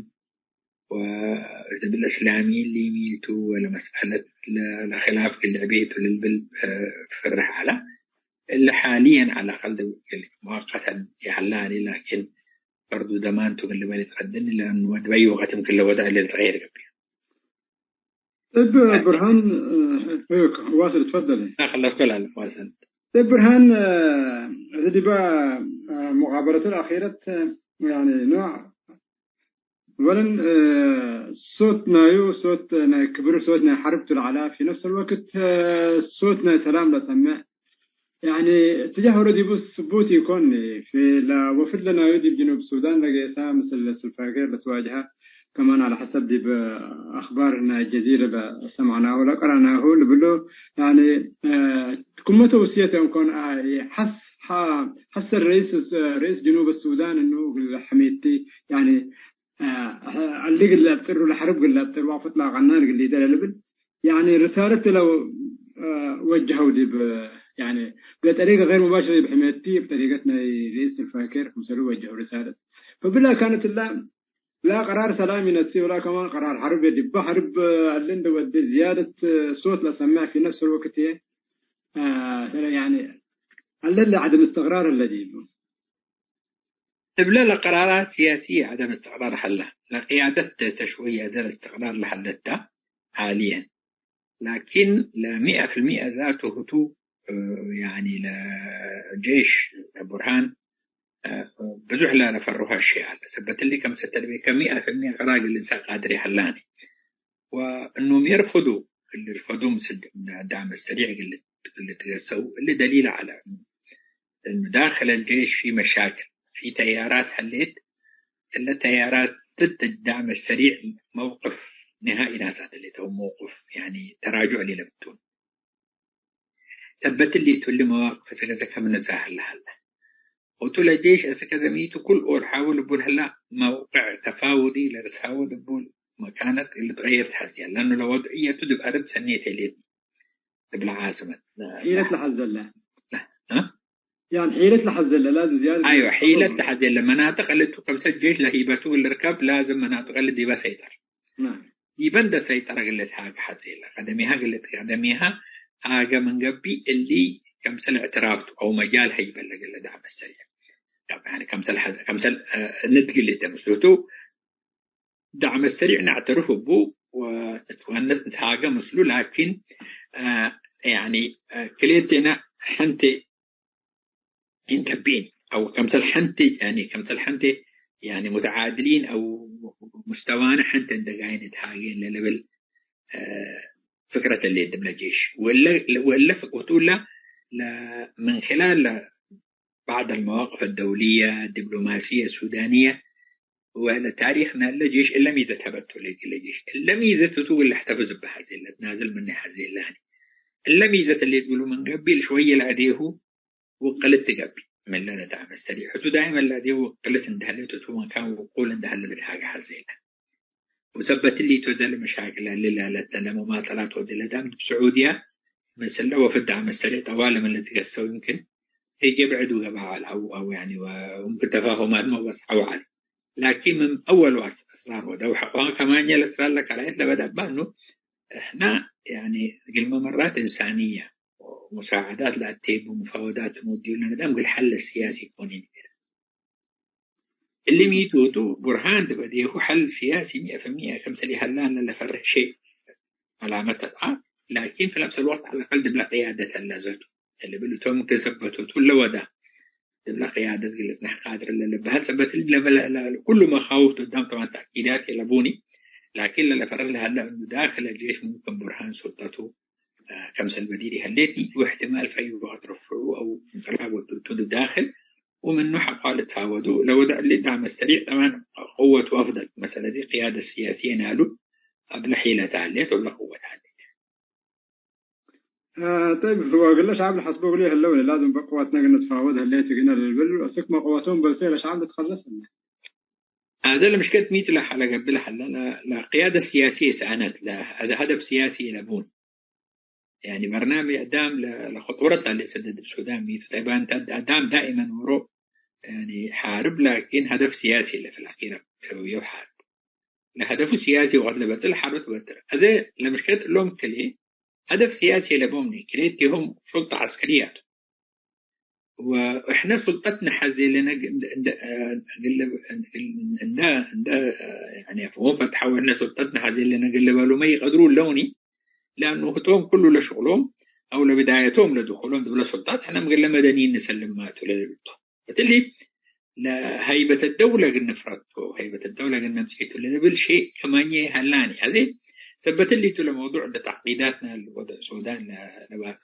ወእብ እስላሚን ሊሚቱ ወለመስአለት ለ-፣ ለክላፍ ክል ዕቤቱ ልልብል፣ እ፣ ፍርህ ዐለ። እለ ሓልየን ዐለ አቀል ዲብ ሙአቀተን ይሀላኒ፣ ላኪን በርዱ ደማንቱ ክል በል ትቀድኒ፣ ለአኑ ወድ በዩ ወቅትም ክለ ወድዕ ለልትቀየር ገብእ። እብ ብርሃን፣ እ፣ ዋስል ትፈደል። لا، خلصت لا، لا، واصل። እብ ብርሃን፣ እ፣ እዚ ዲባ፣ እ፣ ሙቃበለቱ ለአኺረት፣ እ፣ ያኒ ኖዕ ወለን፣ እ፣ ሶት ናዩ፣ ሶት ናይ ክብር፣ ሶት ናይ ሐርብ ቱ ለዐላ፣ ፊ ነፍስ አልወቅት፣ እ፣ ሶት ናይ ሰላም ለሰምዕ፣ ያኒ እትጃህ ወለ ዲቡ ስቡት ኢኮን። ፊ ለ-፣ ወፍድ ለናዩ ዲብ ጅኑብ ሱዳን ለጌሳ ምስል ስልፋኬር ለትዋጅሀ ከማን ዐለ ሐሰብ ዲብ አክባር ናይ ጀዚረ ለሰምዕናሁ ለቀረእናሁ ልብሎ፣ ያኒ፣ እ፣ ክመ ተውስየት እንኮን፣ አ፣ ሐስ-፣ ሐ-፣ ሐሰ ረኢስ፣ ረኢስ ጅኑብ ሱዳን እኑ እግል ሐሜቲ፣ ያኒ፣ አ፣ አሊ እግል ለአብጥር፣ ለሐርብ እግል ለአብጥር፣ ዋፈት ለአቀናን እግል ሊደለ ልብል፣ ያኒ ርሳለት ለው፣ አ፣ ወጀሀው ዲብ፣ ያኒ፣ በጠሪቀ ገይር ሙባሽር ዲብ ሕሜቲ፣ እብ ጠሪቀት ናይ ርኢስ ስልፋኬር ክምሰሉ ወጀሀው ርሳለት። ፈብላ ካነት እላ ላ ቀራር ሰላም ይነሲ ወላ ከማን ቀራር ሐርብ ዲበ ሐርብ አለ እንደ ወደ ዝያደት ሶት ለሰምዕ ፊ ነፍስ ወቅት፣ አ፣ ሰለ-፣ ያኒ አለ ለዐደም እስትቅራር አለ ዲቡ። እብለ ለቀራራት ሲያስየ ዐደም እስትቅራር ሀለ። ለቅያደት ተሽወየ ዘ ለእስትቅራር ለሀለተ ሓልየን። ላኪን ለሚአ ፊልሚአ ዛቱ ህቱ፣ እ፣ ያኒ ለጄሽ ለቡርሃን፣ እ፣ ብዙሕ ለለፈርሆ አሽያእ አለ። ሰበት እሊ ከምሰል ተልቤከ ሚአ ፊልሚአ ቅራር እግል ልንሰእ ቃድር ይሀላኒ። ወእኖም የርፈዱ፣ እሊ ርፈዱ ምስል ዳዕም ሰሪዕ እግል ልትገሰው፣ እሊ ደሊል ዐለ። እኑ ዳክል አልጄሽ ፊ መሻክል፣ ፊ ተያራት ሀሌት፣ እለ ተያራት ድድ ዳዕም ሰሪዕ መውቅፍ ንሃኢ ናሳት ህሌት፣ አው መውቅፍ፣ ያኒ፣ ተራጁዕ ሌለ ብቱን። ሰበት እሊ ቱ እሊ መዋቅፍ አስክ አዜ ከም ነዛህል ለሀለ። ወቱ ለጄሽ አስክ አዜ ሚቱ ኩል ኦር ሓውል እቡ ለህላ መውቅዕ ተፋውዲ ለርሳውድ እቡ መካነት ልትቀየር ተሐዝየ። ለአኑ ለወድዕየቱ ዲብ አርድ ሰኔት ህሌት። እብ ለዓስመት። ሒለት ለሐዘለ። እ? ያን ሒለት ለሐዘለ ላዝም ዝያድ አይወ፣ ሒለት ለሐዘለ መናጥቅ እሊ ቱ ከምሰል ጄሽ ለሂበቱ ልርከብ ላዝም መናጥቅ እሊ ዲበ ሰይጠር። ናም። ዲበ እንደ ሰይጠረ እግል ልትሃገ ሐዜለ። ቀደሚሃ እግል ልት-፣ ቀደሚሃ ሃገ ምን ገብእ እሊ ከምሰል እዕትራፍ ቱ አው መጃል ሀይበ ለእግል ለዳዕም ሰሪዕ። ያኒ ከምሰል ሐዘ-፣ ከምሰል፣ እ፣ ንድግል እተ ምስሉ ቱ ዳዕም ሰሪዕ ነዕተርፍ እቡ ወእትወነስ ንትሃገ ምስሉ፣ ላኪን፣ እ፣ ያኒ፣ እ፣ ክልኤቴና ሐንቴ ኢንተቢን አው ከምሰል ሐንቲ፣ ያኒ ከምሰል ሐንቲ፣ ያኒ ሙተዓድሊን አው ሙስተዋነ ሐንቲ እንደ ጋይን እትሃጌን ለልብል፣ እ፣ ፍክረት እሊ ድብለ ጄሽ ወለ፣ ወለ ፍቅቱ ላ ለ-፣ ምን ኺላል ለ-፣ بعض المواقف الدولية الدبلوماسية السودانية ወለታሪክ ናለ ጄሽ እለ ሚዘት ሀበቶ ለእግለ ጄሽ። እለ ሚዘት ቱ እግል ለሕተፍዝ እበ ሐዜ ለትናዝል ምነ ሐዜ ላኒ። እለ ሚዘት እሊ ትብሉ ምን ገቢል ሽወየ ለአዴሁ ውቅልት ትገብእ። ምን ለነትአመሰል ሕቱ ዳይመን ለአዴሁ ውቅልት እንደህሌት ቱ መካን ውቁል እንደህለ ልትሃገ ሐዜ ላ። ወሰበት እሊ ቱ ዘለ መሻክል አለ ላለት ለመማጠላት ወዲ ለዳም ዲብ ስዑድያ ምስለ ወፍድ ዐመሰል ጠዋለ ምን ልትገሰው ይምክን ህዬ ብዕድ ወገባ ዐለ አው፣ አው ያኒ ወ-፣ ወምክን ተፋሁማት መበጽሐው ዐለ። ላኪን ምን አወል ወአስ-፣ አስራር ወደው ሐቆ ከማኘ ለአስራር ለካላየት ለበዳ እባ እኑ እሕና ያኒ እግልመ መራት እንሳንያ ወሙሳዐዳት ለአቴቡ ሙፋወዳት ወዲዩ ለነዳም እግል ሐል ሲያሲ ኮኒን። እሊ ሚ ቱ ቱ ቡርሃን ዲብ እዴሁ ሐል ሲያሲ ሚአ ፊ ሚአ ከምሰል ይሀላነ ለፈርህ ሸይ መላመት ተትአ፣ ላኪን ፊ ነፍስ አልወቅት ዐለ አቀል ዲብለ ቅያደት አላዘቱ። እሊ ብል እቶም ክሰበቱ ቱ ለወዳ ዲብለ ቅያደት ግልጽ ነሕ ቃድር ለልበሀል ሰበት እሊ ለበለ-፣ ለ-፣ ኩሉ መኻውፍ ዶዳም ጠባን ተእኪዳት የለቡኒ፣ ላኪን ለለፈርህ ለሀለ እኑ ዳክል አልጄሽ ሙምክን ቡርሃን ሱልጠቱ ከምሰል በዲር ይሀሌት ወእሕትማል ፈዩ ወቅት ርፍዑ አው እንቅላብ ወቱ ቱ ዳክል ወምኑ ሐቋ ልትፋወዱ ለወድዕ እሊ ዳዕመ ሰሪዕ ጠባን ቅወቱ አፍደል። መሰለቲ ቅያደት ሲያሲየ ናሉ እብለ ሒለት ሀሌት ወእብለ ቅወት ሀሌት። አ፣ ጠይብ፣ ወእግለ ሸዐብ ለሐስቦ እግሉ ይህለው ላዝም በቅወትነ እግል ንትፋወድ ህሌት እግነ ልብል፣ እስክመ ቅወቶም በልሴ ለሸዐብ ልትከለስ ህለ። አዜ ለምሽከት ሚት ለሐለ ገብእ ለሀለ ለ-፣ ለቅያደት ሲያሲየ ሰአነት፣ ለ-፣ ሀደፍ ሲያሲ ለቡን። ያኒ በርናምጅ አዳም ለ-፣ ለኸጡረት ላለ ሰደድ ብ ሱዳን ሚቱ። ጠይብ፣ አንተ አዳም ዳኢመን ወሮ፣ ያኒ፣ ሓርብ፣ ላኪን ሀደፍ ሲያሲ ለፊ ለአኪረ ሰበብየው ሓርብ። ለሀደፉ ሲያሲ ወቀት ለበጥል ሓርብ ትበጥር። አዜ ለምሽከት እሎም ክልኤ ሀደፍ ሲያሲ ለቦምኒ፣ ክልኤቲሆም ሱልጠ ዐስከርያቱ። ወእሕነ ሱልጠት ነሐዜ ለነ ግ-፣ እንደ፣ እንደ፣ እ፣ ግለ-፣ እንደ፣ እንደ፣ እ፣ ያኒ አፍሆም ፈትሐ ወእሕነ ሱልጠት ነሐዜ ለነ ግለ በሉመ ይቀድሩ ለውኒ፣ ለአኑ ህቶም ኩሉ ለሽቅሎም አው ለብዳየቶም ለድኩሎም ድብለ ሱልጣት ሕነ ምግለ መደኒን ንሰልማቱ ለልብልቶ። እትሊ ለሀይበት ደውለ እግል ንፍረቶ፣ ሀይበት ደውለ እግል ነምጽኢቱ ለልብል ሼእ ከማኘ ሀላኒ። አዜ ሰበት እሊቱ ለመውዱዕ እንደ ተዕቂዳትና ለወድዕ ሱዳን ለ-፣ ለባ-፣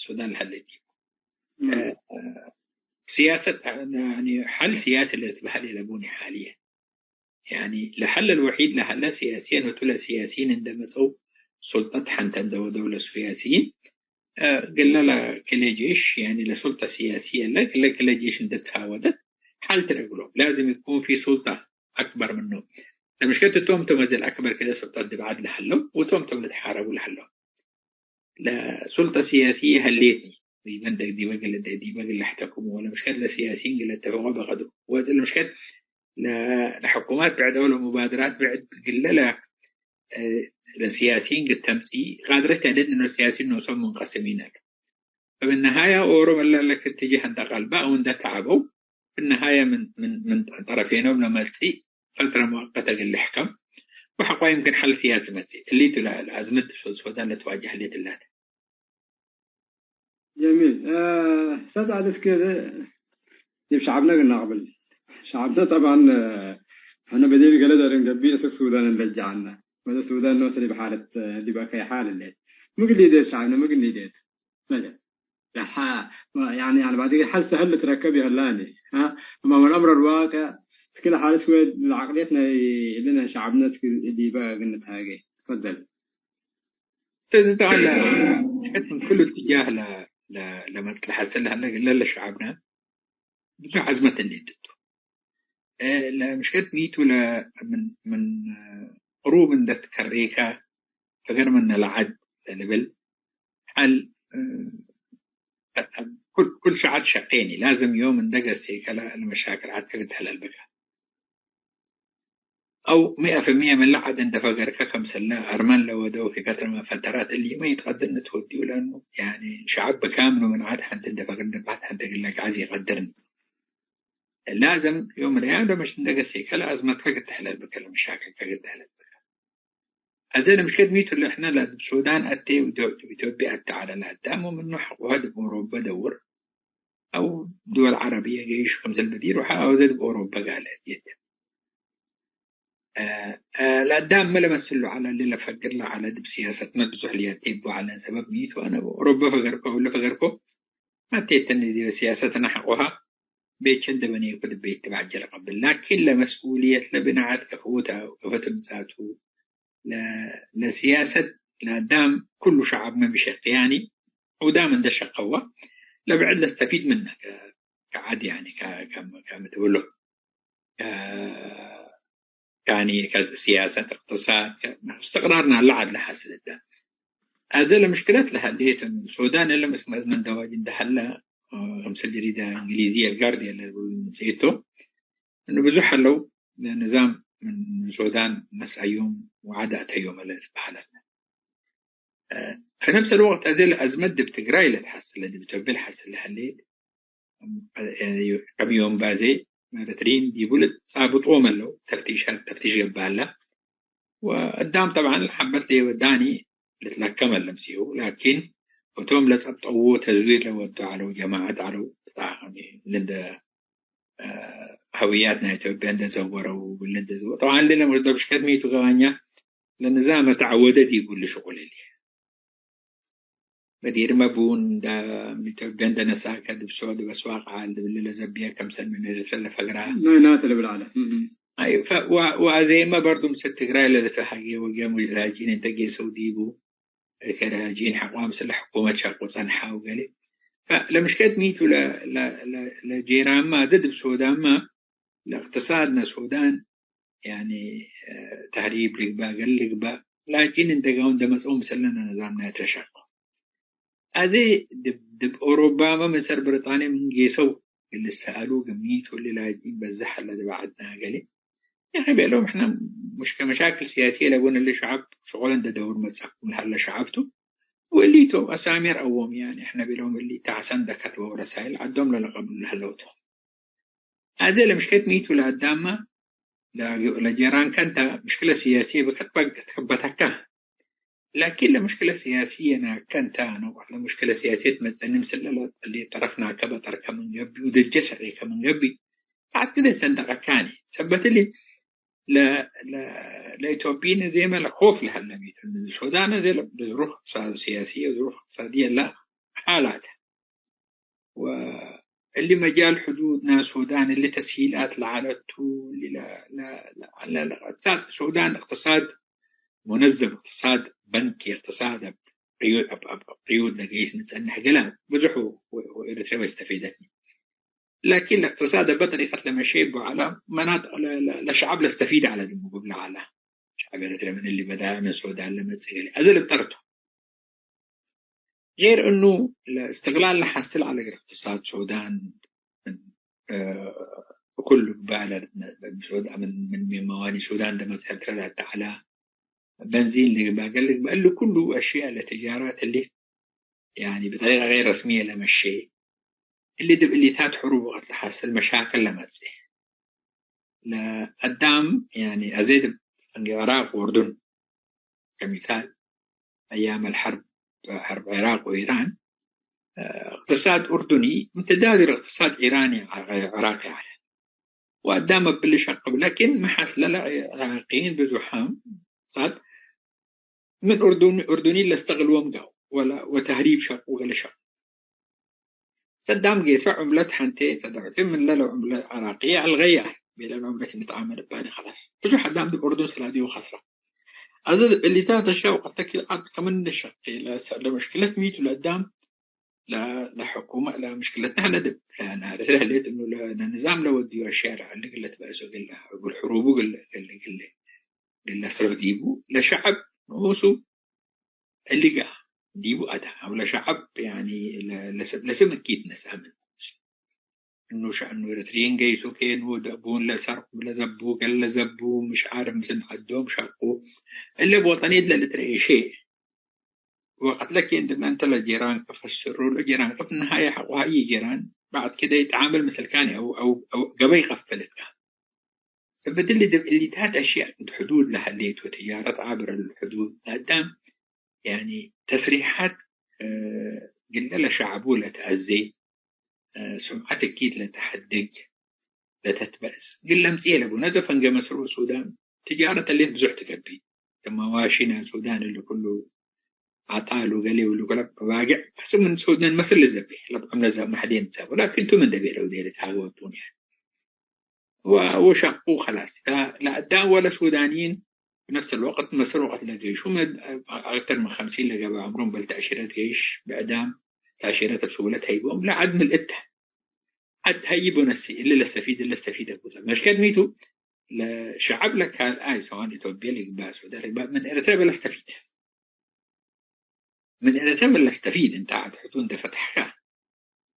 ሱዳን ለሀለ ዲቡ። እም። እ፣ ሲያሰት፣ ያኒ፣ ሐል ሲያሲ ለልትበሀል ለቡኒ ሓልየን። ያኒ፣ ለሐል አልወሒድ ለሀለ ሲያሲየን ወቱ ለሲያሲይን እንደ መጸው ሱልጠት ሐንተ እንደ ወደው ለሲያሲይን፣ እ፣ ግለ ለክልኤ ጄሽ፣ ያኒ፣ ለሱልጠ ሲያሲየ እለ፣ ግለ ክልኤ ጄሽ እንደ ተፋወደት ሐል ትረግሎም። ላዝም ይኩን ፊ ሱልጠ አክበር ምኑ። ለምሽከት እቶም ቶም እዘ ለአክበር ክልኤ ሱልጠት ዲብ ዐድ ለሀለው፣ ወቶም ቶም ልትሓረቡ ለሀለው። ለሱልጠ ሲያሲየ ሀሌትኒ፣ ዲበ እንደ፣ ዲበ እግል፣ ዲበ እግል ለሕተክሙ፣ ወለምሽከት ለሲያሲይን እግል ለተፈቆ በቀድሩ። ወለምሽከት ለ-፣ ለሕኩማት ብዕድ አው ለሙባደራት ብዕድ ግለ ለ-፣ እ፣ ለሲያሲይን እግል ተምጽኢ ቃድረት ተደድ እኖ ሲያሲይን ኖሶም ሙንቀስሚን አሉ። እብ ነሃያ ኦሮም እለ ለክትጅህ እንደ ቀልባ አው እንደ ተዐበው፣ እብ ነሃያ ምን፣ ምን፣ ምን ጠረፌኖም ለመጽእ ፈትረ ሙአቀተ እግል ልሕከም ወሐቋ ይምክን ሐል ሲያሲ መጽእ። እሊቱ ለአዝመት ዲብ ሱዳን ለትዋጀህ ህሌት እላተ። ጀሚል። እ፣ ሰት ዐድ እስክ ዲብ ሸዐብነ እግል ነቅብል። ሸዐብነ ጠብዓን፣ እ፣ ሕነ በዲር ገሌ ደርም ገቢል እስክ ሱዳን እንረጅዐነ። ወደ ሱዳን ኖሰ ዲብ ሓለት፣ እ፣ ዲብ አከይ ሓል ህሌት። ምግል ሊዴት ሸዐብነ፣ ምግል ሊዴት። መለ። ለሐ-፣ ያኒ፣ ያኒ ባዲ ሐል ሰህል ልትረከብ ይህላኒ። አ፣ አማም አልአምር አልዋቅዕ፣ እስክ ለሓልስ ወድ ለዐቅልየት ናይ እልነ ሸዐብነ እስክ ዲበ እግል ንትሃጌ። ትፈደል። እዚ ጠቅላላ ምሽከት ምን ኩሉ እትጃህ ለ-፣ ለ-፣ ለመ-፣ ለሐስል ለሀለ እግለ ለሸዐብነ ብዙሕ አዝመት እንዴ ትቱ። እ፣ ለምሽከት ሚቱ ለ-፣ ምን፣ ምን፣ እ፣ ቅሩብ እንደ ትከሬከ ፈገር ምነ ለዐድ ለልብል ሐል፣ እ፣ ኩል፣ ኩል ሸዐት ሸቄኒ ላዝም ዮም እንደ ገሴከ ለ-፣ ለመሻክል ዐድ ከግድ ሐለል ብከ። አው ሚአ ፊ ሚአ ምን ለዐድ እንደ ፈገርከ፣ ከምሰለ አርመን ለወደው ፊ ፈትረ ምን ፈተራት እሊ፣ ማ ኢትቀድር ንትወድዩ፣ ለአኑ፣ ያኒ፣ ሸዐብ ብካምሉ ምን ዐድ ሐንቲ እንደ ፈገር፣ እንደ ዐድ ሐንቲ እግል ለግዐዝ ኢቀድርን። ላዘም ዮም ለያም ለመሽ እንደ ገሴከ ለአዝመትከ ግድ ተሕለል ብከ፣ ለመሻክልከ ግድ ተሕለል ብከ። አዜ ለምሽከት ሚቱ ለሕነ ለእብ ሱዳን አቴ ወዲብ ኢትዮጵያ አተ ዐለ ለአዳም ወምኑ ሐቆሀ ዲብ ኦሮበ ደውር። አው ድወል ዐረብየ ገይሽ ክምሰል በዲር ወሐ አውደ ዲብ ኦሮበ ጋለ እት። እ፣ እ፣ ለአዳም መ ለመስሉ ዐለ፣ እሊ ለፈግር ለዐለ ዲብ ሲያሰትመ ብዙሕ ልያቴቡ ዐለ። ሰበብ ሚቱ አነ ኦሮበ ፈገርኮ፣ እለ ፈገርኮ፣ አቴተኒ ዲበ ሲያሰትነ ሐቆሃ ቤቼ እንደ በኔኩ ዲብ ቤት ትባጀ ለቀብል። ላኪን ለመስኡልየት ለብናዐት ከፍኡተ ወከፈ ትምጻቱ ለ-፣ ለሲያሰት ለአዳም ኩሉ ሸዐብ መ ምሸቅያኒ ዑዳም እንደ ሸቀዋ ለብዕድ ለስተፊድ ምነ ከ-፣ ከዐድ ያኒ ከ-፣ ከም-፣ ከም ትብሎ ከ-፣ ካኒ ከሲያሰት፣ እቅትሳድ፣ ከ-፣ እስትቅራር ናለ ዐድ ለሐስል እተ። አዜ ለምሽክለት ለሀሌት እኑ ሱዳን እለ ምስክ መዝመን ደዋጅ እንደ ሀለ፣ እ፣ ክምሰል ጀሪደ እንግሊዝየ አልጋርድየን ለልብሉ ምጽኢቱ እኑ ብዙሕ ሀለው ለንዛም ምን ሱዳን ነስአዮም ወዐድ አተዮም እለ ትበሀል። እ፣ في نفس الوقت አዜ ለአዝመት ዲብ ትግራይ ለትሐስል፣ ዲብ ኢትዮጵያ ለሐስል ለሀሌት፣ እ፣ ከም ዮም ባዜ ኤረትርዪን ዲቡ ልትጻብጦም ዐለው፣ ተፍቲሻት፣ ተፍቲሽ ገብአለ። ወአዳም ጠብዓን ለሐበት ሌወ ዳኒ ልትለከም ዐለ ምስኡ፣ ላኪን እቶም ለጸብጠዎ ተዝዊር ለወዱ ዐለው ጀማዐት ዐለው፣ ብጣዕሚ ልንደ፣ እ፣ ሀውያት ናይ ኢትዮጵያ እንደ ዘወረው፣ ልንደ ዘወ-፣ ጠብዓን ልነ ደብሽከት ሚቱ ገባኛ ለንዛመ ተዐወደ ዲቡ እሊ ሽቁል እሊ። በዲርመ ቡን እንደ፣ ምን ኢትዮጵያ እንደ ነሳከ ዲብ ሶ-፣ ዲብ አስዋቅ ዐል ዲብለ ለዘብየ፣ ከምሰል ምን ኤረትርየ ለፈግራ። ናይናተ ልብል ዐለ። እም፣ እም። አይ፣ ፈ-፣ ወ-፣ ወአዜመ በርዱ ምስል ትግራይ ለልትሃጌ ወገም ላጅኢን እንተ ጌሰው ዲቡ፣ ከላጅኢን ሐቆ ምስል ሕኩመት ሸቁ ጸንሐ ወገሌ። ፈ-፣ ለምሽከት ሚቱ ለ-፣ ለ-፣ ለ-፣ ለጄራንመ አዜ ዲብ ሱዳንመ ለእቅትሳድነ ሱዳን ያኒ፣ እ፣ ተህሪብ ልግበእ፣ ገሌ ልግበእ፣ ላኪን እንደ ጋው እንደ መጽኦ ምስልነ ንዛም ናይ ትረሻቆ። አዜ ድብ፣ ድብ ኦሮባመ ምሰል ብሪጣንየ ምን ጌሰው እግል ልሰአሉ ግሚት ወሊ ላጅኢን በዝሕ ሀለ ድበ ዐድነ ገሌ። ያኺ ቤሎም፣ ሕነ ሙሽ ከመሻክል ሲያስየ ለቡን እሊ ሸዐብ ሽቁል እንደ ደውር መጽአኩም ለሀለ ሸዐብ ቱ። ወእሊቶ አሳሚር አዎም፣ ያኒ፣ ሕነ ቤሎም እሊ ተዕሰን ደከትበው ረሳይል ዐዶም ለለቀብሉ ለሀለው ቱ። አዜ ለምሽከት ሚቱ ለአዳምመ ለ-፣ ለጄራንከ እንተ ምሽክለት ሲያስየ ብከትበ ትከበተከ። ላኪን ለምሽክለት ሲያስየ ናከ እንተ ነውቅ ለምሽክለት ሲያስየ ትመጸኒ ምስለ ለ-፣ ለጠረፍ ናከ በጠርከ ምን ገብእ ወደጀ ሰሬከ ምን ገብእ ተአክደ ሰንደቀካኒ። ሰበት እሊ ለ-፣ ለ-፣ ለኢትዮጵይን ዜመ ለኮፍ ለሀለ ሚቱ ሱዳን አዜ ለብዝሩፍ እቅትሳድ ሲያስየ ወዝሩፍ እቅትሳድየ ለሐላተ። ወእሊ መጃል ሕዱድ ናይ ሱዳን እሊ ተስሂላት ለዐለት ቱ፣ እሊ ለ-፣ ለ-፣ ለ-፣ ለ-፣ ለእቅትሳድ ሱዳን እቅትሳድ ሙነዘም፣ እቅትሳድ በንኪ፣ እቅትሳድ እብ ቅዩ-፣ እብ፣ እብ፣ እብ ቅዩድ ለገይስ ንጸንሕ ገለ ብዙሕ ወ-፣ ወ-፣ ወኤረትርየ ወስተፌደት። ላኪን ለእቅትሳድ እበ ጠሪቀት ለመሼ እቡ ዐለ መናጥቅ ለ-፣ ለ-፣ ለሸዐብ ለስተፊድ ዐለ ድሙ እግል ለዐለ። ሸዐብ ኤረትርየ ምን እሊ በዳይዕ ምን ሱዳን ለመጽእ ገሌ አዜ ልብጠርቱ። ጌር እኑ ለእስትቅላል ለሐስል ዐለ እግል እቅትሳድ ሱዳን ምን፣ እ፣ እኩል ልግበእ ለርትነ ሱዳን ምን፣ ምን፣ ምን መዋኒ ሱዳን እንደ መጽእ ኤረትርየ ለአተዐላ በንዚን ልግበእ፣ ገሌ ልግበእ፣ እሊ ኩሉ አሽያእ ለትጃረት እሊ ያኒ ብጠሪቀ ገይር ረስምየ ለመሼ፣ እሊ ዲብ እሊታት ሕሩብ ወቅት ለሐስል መሻክል ለመጽእ። ለአዳም ያኒ አዜ ዲብ ፍንጌ ዕራቅ ወእርዱን ከሚሳል፣ አያም አልሐርብ፣ ሐርብ ዕራቅ ወኢራን፣ እቅትሳድ ኡርዱኒ ምትዳድር እቅትሳድ ኢራኒ ዐ-፣ ዕራቂ ዐለ። ወአዳም እብሊ ሸቅብ፣ ላኪን መሐስለለ ዕራቂይን ብዙሓም ሳድ ምን ኡርዱን-፣ ኡርዱንይን ለስተቅልዎም ጋው ወለ-፣ ወተህሪብ ሸቁ ገሌ ሸቁ። ሰዳም ጌሰ ዑምለት ሐንቴ ሰደዕቲ ምን ለለ ዑምለ ዕራቅየ አልገያ ቤለ ዑምለት ንትዓመል እባኒ ከላስ። ብዙሕ አዳም ዲብ ኡርዱን ስላድዩ ከስረ። አዜ እሊታት አሽያእ ወቀት ተኪል ዐድ ከምን ሸቂ ለሰ-፣ ለምሽክለት ሚቱ ለአዳም ለ-፣ ለሕኩመ ለምሽክለትነ ሕነ ዲብ ለናርስ ለህሌት እኑ ለንዛም ለወድዩ አሽያእ ለዐሊ እግል ለትበእሶ እግል እግል ሕሩቡ እግል እግል እግል እግል ለስርፍ ዲቡ ለሸዐብ ንኡሱ እሊ ገአ ዲቡ አተ አው ለሸዐብ ያኒ ለ-፣ ለሰ-፣ ለስም እኪት ነስአ ምን እኑ ሸ-፣ እኑ ኤረትርዪን ገይሱ ኬኑ ደቡን ለሰርቁ ለዘቡ ገለ ዘቡ ምሽ ዓርፍ ምስል ዐዶም ሸቁ እለ ወጠንየት ለልትረኤ ሼእ ወቀትለኬ እንዴ መ እንተ ለጄራን ከፈስሩ፣ ለጄራን ከፍ ነሃየ ሐቆ ሀይ ጄራን በዕድ ክደ ይትዓመል ምስልካኒ አው፣ አው፣ አው ገበይ ይከፈልትካ። ሰበት እሊ ዲብ እሊታት አሽያእ እት ሕዱድ ለሀሌት ወትጃረት ዐብር አልሕዱድ ለአዳም፣ ያኒ ተስሪሓት፣ እ፣ ግለ ለሸዐቡ ለተአዜ፣ እ፣ ሱምዐት እኪት ለተሐድግ፣ ለተትበእስ። ግን ለምጽኤ ለቡ ነዘ ፈንገ መስር ወሱዳን ትጃረት እሊት ብዙሕ ትገብእ። ከመ መዋሺ ናይ ሱዳን እሊ ኩሉ ዐጣል ወገሌ ወእሊ ኩለ ባግዕ አስክ ምን ሱዳን መስር ልዘቤ ለብዕም ለዘ መሕዴን ትዛቡ። ላኪን ቱ ምን ደቤ ለውዴ ልትሃገወቱን ያ ወ-፣ ወሸቁ ከላስ። ለ-፣ ለአዳም ወለ ሱዳንይን ብነፍስ ልወቅት መስር ወቅት ለገይሹም አክተር ምን ኸምሲን ለገብአ ዕምሮም በል ተእሺረት ገይሽ ብዕዳም ተእሺረት እብ ስሁለት ሀይቦም ለዐድ ምልእተ። ዐድ ሀይቦ ነሲ እሊ ለስተፊድ እሊ ለስተፊድ አቡ። መሽከት ሚቱ ለሸዐብ ለካልኣይ ሰዋን ኢትዮጵየ ለግባእ ሱዳን ለግባእ ምን ኤረትርየ በለስተፊድ። ምን ኤረትርየ በለስተፊድ እንተ ዐድ ሕቱ እንደ ፈተሕከ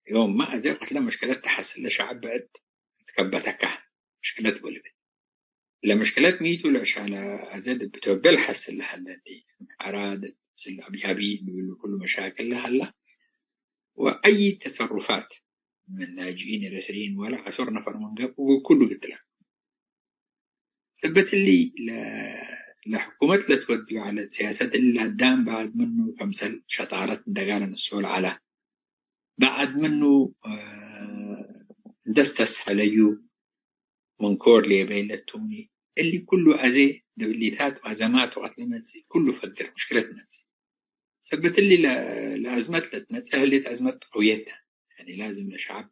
ዮምመ አዜ ቀትለ መሽከለት ተሐስል ለሸዐብ ብዕድ ትከበተከ መሽከለት ወልብል። ለመሽከለት ሚቱ ለሻለ አዜ ዲብ ኢትዮጵየ ለሐስል ለሀለ እንዲ አራድ ምስል አብያቢ ልብሉ ኩሉ መሻክል ለሀላ ወአይ ተሰሩፋት ምን ናጅኢን ኤረትርይን ወለ ዐሶር ነፈር ምን ገብኡ ኩሉ ግትለ። ሰበት እሊ ለ-፣ ለሕኩመት ለትወድዩ ዐለት ሲያሰት እሊ ለአዳም በዐድ ምኑ ከምሰል ሸጣረት እንደጋለ ንሶል ዐለ። በዐድ ምኑ፣ እ፣ እንደስተስሐለዩ ምን ኮር ሌበ ኢለቱኒ። እሊ ኩሉ አዜ ድብሊታት ወአዘማት ወቀት ለመጽእ ኩሉ ፈግር ሙሽክለት መጽእ። ሰበት እሊ ለ-፣ ለአዝመት ለትመጽእ ህሌት አዝመት ቀውየት ተ። ያኒ ላዝም ለሸዐብ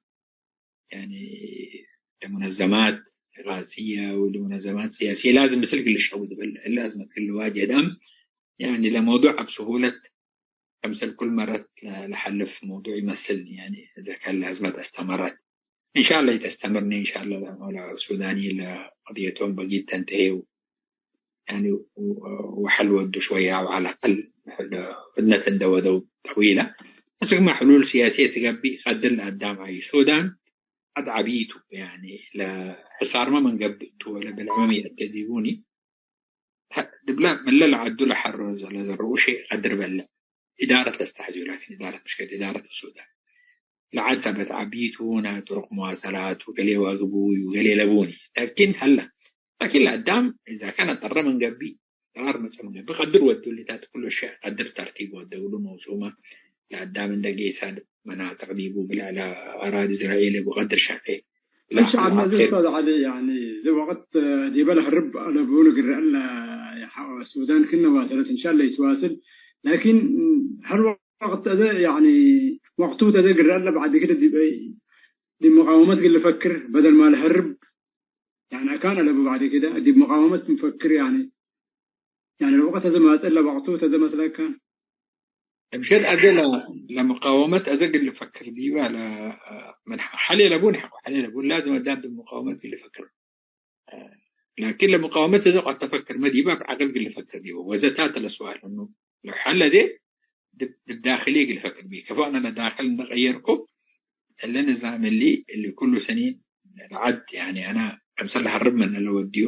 ያኒ ለሙነዘማት ኢጋስየ ወለሙነዘማት ስያስየ ላዝም ምስል ክል ሸዑብ ትበል እለ አዝመት ክል ዋጅህ ደአም ያኒ ለመውዱዕ አብ ስሁለት ከምሰል ኩል መረት ለ-፣ ለሐልፍ መውዱዕ ይመስል ያኒ እዘ ከለ አዝመት አስተመረት እንሻላ ኢተስተምርኒ እንሻላ ለሱዳኒ ለቀድየቶም በጊት ተንተሄው ያኒ ወሐል ወዱ ሸወየ አው ዐለ አቀል ህድነት እንደ ወደው ጠዊለ። አስክመ ሕሉል ስያስየ ትገብእ ቀድር ለአዳም ዐይ ሱዳን ዐድ ዐቢ ቱ። ያኒ ለሕሳርመ ምን ገብእ ቱ ወለ ብልዕመ ሚአት ዲቡኒ። ዲብለ ምለ ለዐዱ ለሐሮ ለዘርኡ ሼእ ቀድር በልዕ። ኢዳረት ለስተሐዝዩ ላኪን ኢዳረት ምሽከለት ኢዳረት ሱዳን ለዐድ ሰበት ዐቢ ቱ ናይ ጥሩቅ መዋሰላት ወገሌ ዋግቡይ ወገሌ ለቡኒ። ላኪን ሀለ ላኪን ለአዳም እዛ ካነ ጠረ ምን ገብእ፣ ቀራር መጸ ምን ገብእ፣ ቀድር ወዱ ሊታት ኩሉ ሸእ ቀድር ተርቲብ ወደውሉ መውሱመ ለአዳም እንደ ጌሳድ መናጥቅ ዲቡ ብልዕ ለአራዲ ዝርዒ ለቡ ቀድር ሸቄ። እሺ፣ ዐድነ እዜ ለአኬር ኡስታዝ ዐሊ፣ ያኒ እዜ ወቅት ዲበ ለሀርብ አለቡ ንግር አለ ሐቆ ሱዳን ክነ ዋሰለት፣ እንሻለ ይትዋስል። ላኪን ሀል ወቅት አዜ፣ ያኒ ወቅቱ ተዘግር አለ፣ ባዕድ ክደ ዲብ፣ ዲብ መቃወመት እግል ልፈክር በደል ማ ለሀርብ፣ ያኒ አካን አለቡ ባዕድ ክደ ዲብ መቃወመት ንፈክር፣ ያኒ፣ ያኒ ለወቅት አዜ ማጸ ለወቅቱ ተዘ መስለከ። እምሸት አዜ ለ-፣ ለመቃወመት አዜ እግል ልፈክር ዲበ ለ-፣ ምን ሐ-፣ ሐሌ ለቡን ሐቆ ሐሌ ለቡን ላዝም አዳም ዲብ መቃወመት እግል ልፈክር። ላኪን ለመቃወመት እዘ ቀድ ተፈክርመ ዲበ እብ ዐቅል እግል ልፈክር ዲቡ። ወዘ ታተ ለሰዋል እኑ ለሐለ እዜ ዲብ፣ ዲብ ዳክሊ እግል ልፈክር ቢ። ከፎ አነ ለዳክል እንደ ቀየርኩ እሊ ንዛም እሊ፣ እሊ ኩሉ ሰኒን ለዐድ፣ ያኒ አነ ከምሰል ለሀርብ ምነ ለወድዩ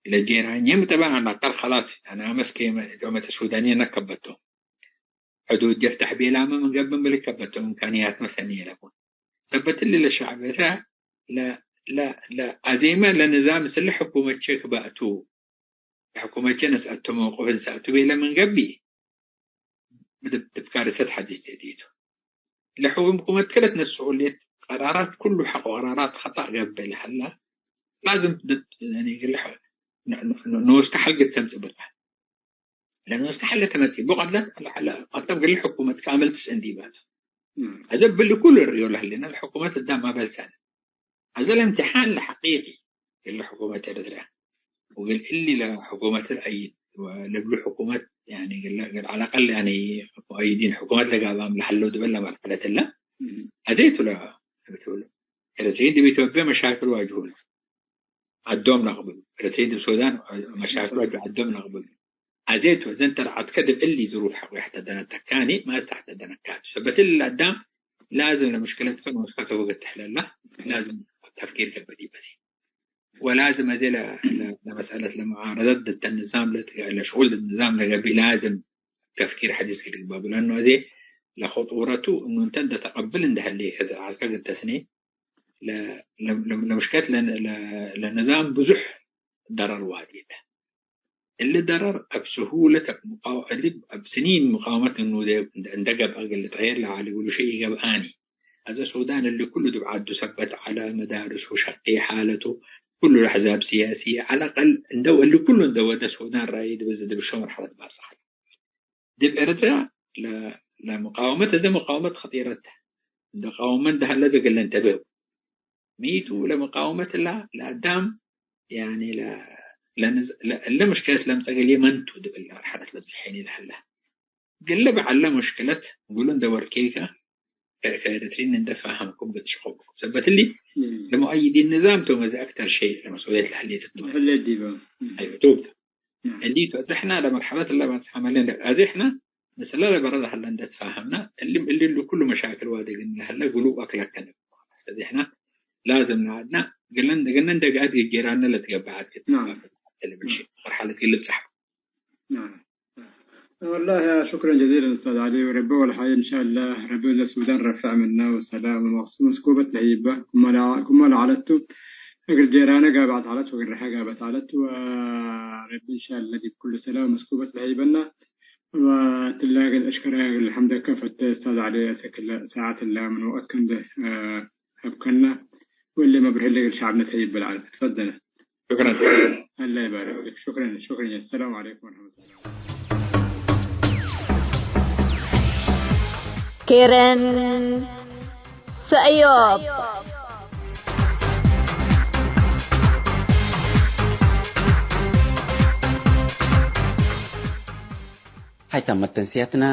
ለጌራኝም ጠበን አናቀል ከላስ፣ ያኒ አመስክ ዶመተ ሱዳንየ ነከበቶ። ሕዱድ የፍተሕ ቤላመ ምን ገብእ ምን ልከበቶም እምካንያትመ ሰኒ ለቡ። ሰበት እሊ ለሸዕብ ኤረትርያ ለ-፣ ለ-፣ ለአዜመ ለንዛም ምስል ሕኩመቼ ክበእቱ፣ ለሕኩመቼ ነስአቱ መውቅፍ እንሰአቱ ቤለ ምን ገብእ፣ ዲብ፣ ዲብ ካርሰት ሐዲስ ተእቲቱ። ለሕኩመት ክለ ትነስኦ ሌት ቀራራት ኩሉ ሐቆ ቀራራት ኸጠእ ገብእ ለሀላ ላዝም ድ-፣ ያኒ እግል ሐ-፣ ን-፣ ን-፣ ንኡስከ ሐልግት ተምጽእ ብላ። ለአኑ እስተሐለ ተመጽእ፣ ቦ ቀድለት ለዐለ ቀጠም እግል ሕኩመት ካምል ትስእን ዲባቱ። እም። አዘ እብሊ ኩሉ እርእዮ ለህሌነ ለሕኩመት እዳም ማ በልሳነ። አዘ ለእምትሓን ለሐቂቂ እግል ሕኩመት ኤረትርያ ወእግል እሊ ለሕኩመት ለአይድ ወለብሉ ሕኩመት፣ ያኒ እግል፣ እግል ዐለ አቀል ያኒ ሙአይዲን ሕኩመት ለጋብአም ለሀለው ዲበለ መርሐለት እለ እም። አዜቱ ለ-፣ ለትብሎ። ኤረትርይን ዲብ ኢትዮጵያ መሻክል ዋጅሁለ። ዐዶም ነቅብሉ። ኤረትርይን ዲብ ሱዳን መሻክል ወዐዶም ነቅብሉ። አዜቱ እዘን ተርዓትከ ዲብ እሊ ዝሩፍ ሐቆ ይሕተደነተካኒ፣ ማ እስተሕተደነካቱ። ሰበት እሊ ለአዳም ላዝም ለምሽክለትከ ንኡስከ ከፎ ገትሕ ለላ፣ ላዝም ተፍኪር ገብእ ዲበ ቲ። ወላዝም አዜ ለ-፣ ለ-፣ ለመስአለት ለመዓረደት ድተ ንዛም ለትገ-፣ ለሽቁል ድድ ንዛም ለገብእ ላዝም ተፍኪር ሐዲስ ክልግበቡ። ለአኑ አዜ ለኸጡረቱ እኑ እንተ እንደ ተቀብል እንደ ህሌከ ተርዓትከ እግል ተስኔ ለ-፣ ለ-፣ ለ-፣ ለምሽከት ለ-፣ ለ-፣ ለንዛም ብዙሕ ደረር ዋዲ እለ። እሊ ደረር እብ ስሁለት እብ ሙቃወ-፣ እሊ እብ ስኒን ሙቃወመት እንውዴ እንደ፣ እንደ ገብአ እግል ልትቀየር ለዐለ እግሉ ሸይ ኢገብአኒ። አዜ ሱዳን እሊ ኩሉ ዲብ ዐዱ ሰበት ዐለ፣ መዳርሱ፣ ሸቂ፣ ሓለቱ፣ ኩሉ ለአሕዛብ ሲያስየ፣ ዐለ አቀል እንደ እሊ ኩሉ እንደ ወደ ሱዳን ራይ ዲብ፣ ዲብ ሸ መርሐለት ባጽሕ ዐለ። ዲብ ኤረትርያ ለ-፣ ለመቃወመት፣ እዘ መቃወመት ከጢረት ተ። እንደ ቃወመ እንደ ሀለ እዘ ገለ እንተብህ። ሚቱ ለመቃወመት እላ ለአዳም፣ ያኒ ለ-፣ ለንዝ-፣ ለ-፣ እለ ምሽክለት ለምጸእ ገሌ መንቱ ዲብ እለ መርሐለት ለብጽሐኒ ለሀለ። ገሌ በዐለ ምሽክለት እግሉ እንደ ወርኬከ ከ-፣ ከኤረትሪን እንደ ፋሀምኩም እግል ትሸቀቁኩም። ሰበት እሊ እም። ለሙአይዲን ንዛም ቶም እዘ አክተር ሸይ ለመስኡልየት ለሀሌት ቱ። ለሀሌት ዲበ። እም። አይወ ቱብተ። ናም። እንዲቱ አዜ ሕነ ለመርሐለት እለ በጽሐ መለ እንደ አዜ ሕነ ምስለ ለበረ ለሀለ እንደ ትፋሀምነ፣ እሊ፣ እሊ እሉ ኩሉ መሻክል ዋዲ ግን ለሀለ ግሉብ አክል አከነ። አዜ ሕነ ላዝም ለዐድነ ግለን፣ ግነ እንደ ጋድ ጌራነ ለትገበዐት ናም። ክትፋ ለብል ሸይ አክር ሓለት ግልብ ጸሐ። ናም። ወላሂ ሹክረን ጀዚለን ኡስታዝ ዐሊ፣ ወረቢ ወልሐይ እንሻአላህ ረቢ ለሱዳን ረፍዕ ምነ ወሰላም ወመቅሱ-፣ መስኩበት ለህይበ ኩመ ለዐለቱ እግል ጄራነ ጋብዐት ዐለት ወእግል ረሐ ጋበት ዐለት ወረቢ እንሻአላህ ዲብ ኩሉ ሰላም መስኩበት ለህይበና። ወትላገ እሽከረ እግል ሐምደከ ፈተ ኡስታዝ ዐሊ አሰክለ ሰዓት እላ ምን ወቅትከ እንደ ሀብከነ ወእሊ መብርህ እግል ሸዕብነ ተህይብ ለዐለ። ትፈደለ። ሹክረን። አላህ ይባርክ ፊክ። ሹክረን፣ ሹክረን። አሰላሙ ዐለይኩም ወረሕመቱላህ። ኬረን ሰእዮብ። ሀይ ተመት ተንስያትና።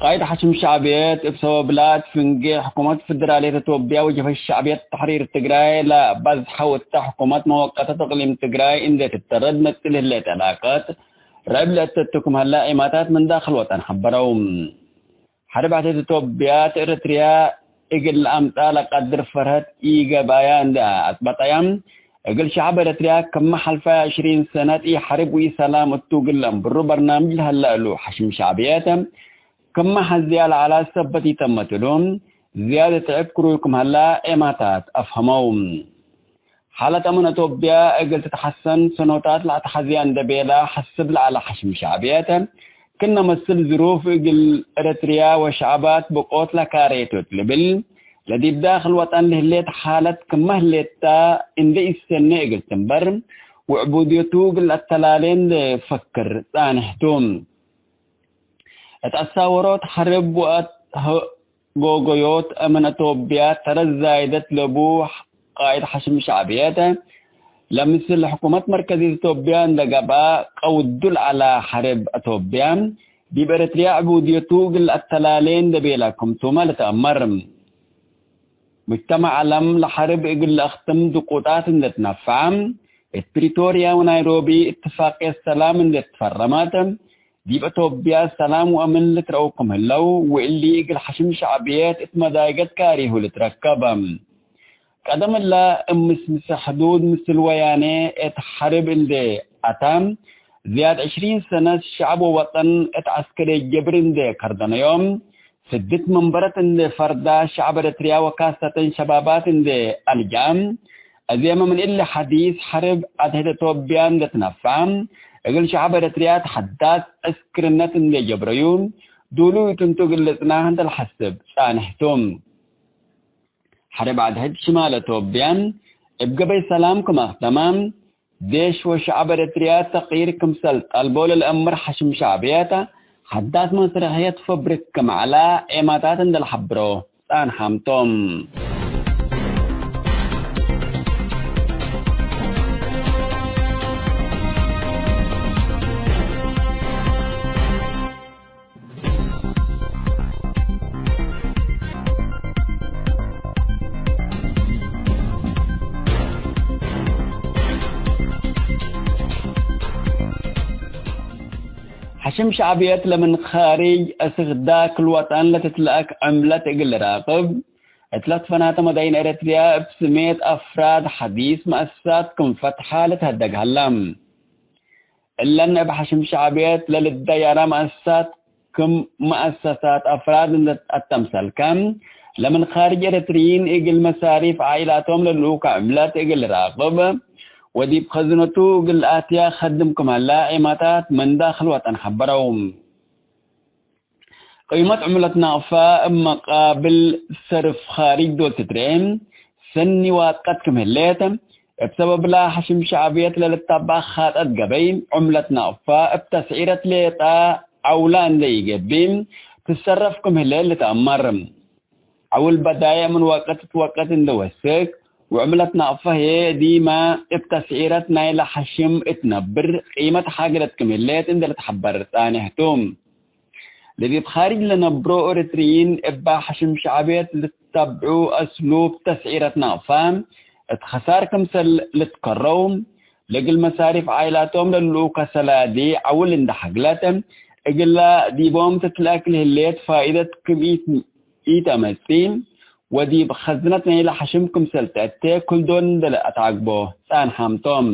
ቃይድ ሐሽም ሸዕብየት እብ ሰበብላ እት ፍንጌ ሕኩመት ፍደራልየት አቶብያ ወጀብሀት ሸዕብየት ተሕሪር ትግራይ ለበዝሐው እተ ሕኩመት መወቀተት እቅሊም ትግራይ እንዴ ትተረድ መጽእ ለህሌት ዕላቀት ረብ ለእተቱ ክም ሀለ ዒማታት ምን ዳክል ወጠን ሐበረው። ሐርብ ዐቴት አቶብያ እት ኤረትርያ እግል ለአምጽአ ለቀድር ፈርሀት ኢገብአያ እንዴ አጽበጠያ፣ እግል ሸዐብ ኤረትርያ ክመ ሐልፈየ ዕሽሪን ሰነት ኢሐርብ ወኢሰላም እቱ እግል ለአንብሩ በርናምጅ ለሀለ እሉ ሐሽም ሸዕብየት፣ ክመ ሐዝያ ለዐላ ሰበት ኢተመት እሉ፣ ዝያድ እት ዕብ ክሩይ ክም ሀላ ዔማታት አፍሀመው። ሓለት አምን አቶብያ እግል ትትሐሰን ሰኖታት ለአትሐዝያ እንዴ ቤለ ሐስብ ለዐለ ሐሽም ሸዕብየት፣ ክነ መስል ዝሩፍ እግል ኤረትርያ ወሸዐባት ብቆት ለካሬ ቱ እት ልብል፣ ለዲብ ዳክል ወጠን ለህሌት ሓለት ክመ ህሌት ተ እንዴ ኢሰኔ እግል ትንበር፣ ወዕቡድየቱ እግል አተላሌ እንዴ ፈክር ጻንሕ ቱ። እት አሳወሮት ሐርብ ወአትጎጎዮት አምን አቶብያ ተረት ዛይደት ለቡ ቃእድ ሐሽም ሸዕብየት፣ ለምስል ሕኩመት መርከዚት አቶብያ እንደ ገብአ ቀውዱ ለዐለ ሐርብ አቶብያ፣ ዲብ ኤረትርያ ዕቡድየቱ እግል አተላሌ እንደ ቤለ ክምቱመ ልትአመር። ሙጅተመዕ ዐለም ለሐርብ እግል ለአክትም ድቁጣት እንዴ ትነፈዐ፣ እት ፕሪቶርያ ወናይሮቢ እትፋቅየት ሰላም እንዴ ትፈረመት፣ ዲብ አቶብያ ሰላም ወአምን ልትረአው ክም ህለው፣ ወእሊ እግል ሐሽም ሸዕብየት እት መዳይገት ካሪሁ ልትረከብ። ቀደም እለ፣ እብ ምስምሰ ሕዱድ ምስል ወያኔ እት ሐርብ እንዴ አተ፣ ዝያድ ዕሽሪን ሰነት ሸዐብ ወወጠን እት ዐስከርየት ጀብር እንዴ ከርደነዮም፣ ስድት መንበረት እንዴ ፈርዳ፣ ሸዐብ ኤረትርያ ወካሰተን ሸባባት እንዴ አልጃ፣ አዜመ ምን እሊ ሐዲስ ሐርብ አድሕድ አቶብያ እንዴ ትነፈዐ፣ እግል ሸዐብ ኤረትርያ ተሐዳስ ዕስክርነት እንዴ ጀብረዩ፣ ዱሉይ ትንቱ እግል ልጽናሕ እንዴ ለሐስብ ጻንሕ ቱ። ሐርብ አድሕድ ሽማል አቶብያ እብ ገበይ ሰላም ክም አክተመ፣ ዴሽ ወሸዐብ ኤረትርያ ተቅይር ክምሰል ጠልቦ ለልአምር ሐሽም ሸዕብየት፣ ሐዳስ መስረሕየት ፈብሪክ ክም ዐለ ዔማታት እንዴ ለሐብሮ ጻንሓም ቶም። ሐሽም ሸዕብየት ለምን ካርጅ አስክ ዳክል ወጠን ለትትለአክ ዕምለት እግል ልራቅብ፣ እት ለትፈናተ መዳይን ኤረትርያ እብ ስሜት አፍራድ ሐዲስ መአሰሳት ክም ፈትሐ ልትሀደግ ሀላ። እለን እብ ሐሽም ሸዕብየት ለልደያራ መአሰሳት ክም መአሰሳት አፍራድ እንዴ አተምሰልከ፣ ለምን ካርጅ ኤረትርይን እግል መሳሪፍ ዓኢላቶም ለልኡከ ዕምለት እግል ልራቅብ ወዲብ ከዝነቱ እግል ለአትያ ከድም ክም ሀላ ዒማታት መን ዳክል ወጠን ሐበረው። ቅይመት ዕምለት ናቅፋ እብ መቃብል ሰርፍ ካርጅ ዶል ትትርኤ ሰኒ ዋቀት ክም ህሌት፣ እብ ሰበብላ ሐሽም ሸዕብየት ለልታበአ ካጠት ገበይ ዕምለት ናቅፋ እብ ተስዒረት ሌጣ ዐውላ እንዴ ኢገብእ ትሰረፍ ክም ህሌት ልትአመር። ዐውል በዳይዕ ምን ወቅት እት ወቅት እንዴ ወስክ ወዕምለት ናቅፋ ህዬ ዲመ እብ ተስዒረት ናይለ ሐሽም እት ነብር ቅይመት ሓግለት ክም ህሌት እንዴ ልትሐበር ጻኔሕ ቱ። ለዲብ ኻርጅ ለነብሮ ኤረትርይን እበ ሐሽም ሸዕብየት ልትተብዑ አስሉብ ተስዒረት ናቅፋ እት ከሳር ክምሰል ልትከረው፣ ለእግል መሳሪፍ ዓኢላቶም ለልኡከ ሰላዲ ዐውል እንዴ ሐግለት፣ እግላ ዲቦም ትትለአክ ለህሌት ፋኢደት ክም ኢት-፣ ኢተመጽእ፣ ወዲብ ኸዝነት ናይለ ሐሽም ክምሰል ተአቴ ክልዶል እንዴ ለአትዓግቦ ጻንሓም ቶም።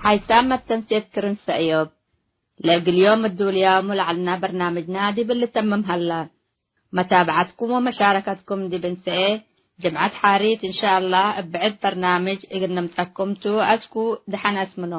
ሓይሳም መተንሴት ክርን ሰእዮብ። ለእግል ዮም እዱልያሙ ለዐልና በርናምጅና ዲብ ልተምም ሀላ። መታብዐትኩም ወመሻረከትኩም ዲብ እንሰኤ ጅምዐት ሓሪት እንሻአላህ እብ ብዕድ በርናምጅ እግል ነምጸኩም ቱ። አስኩ ደሐን አስምኖ።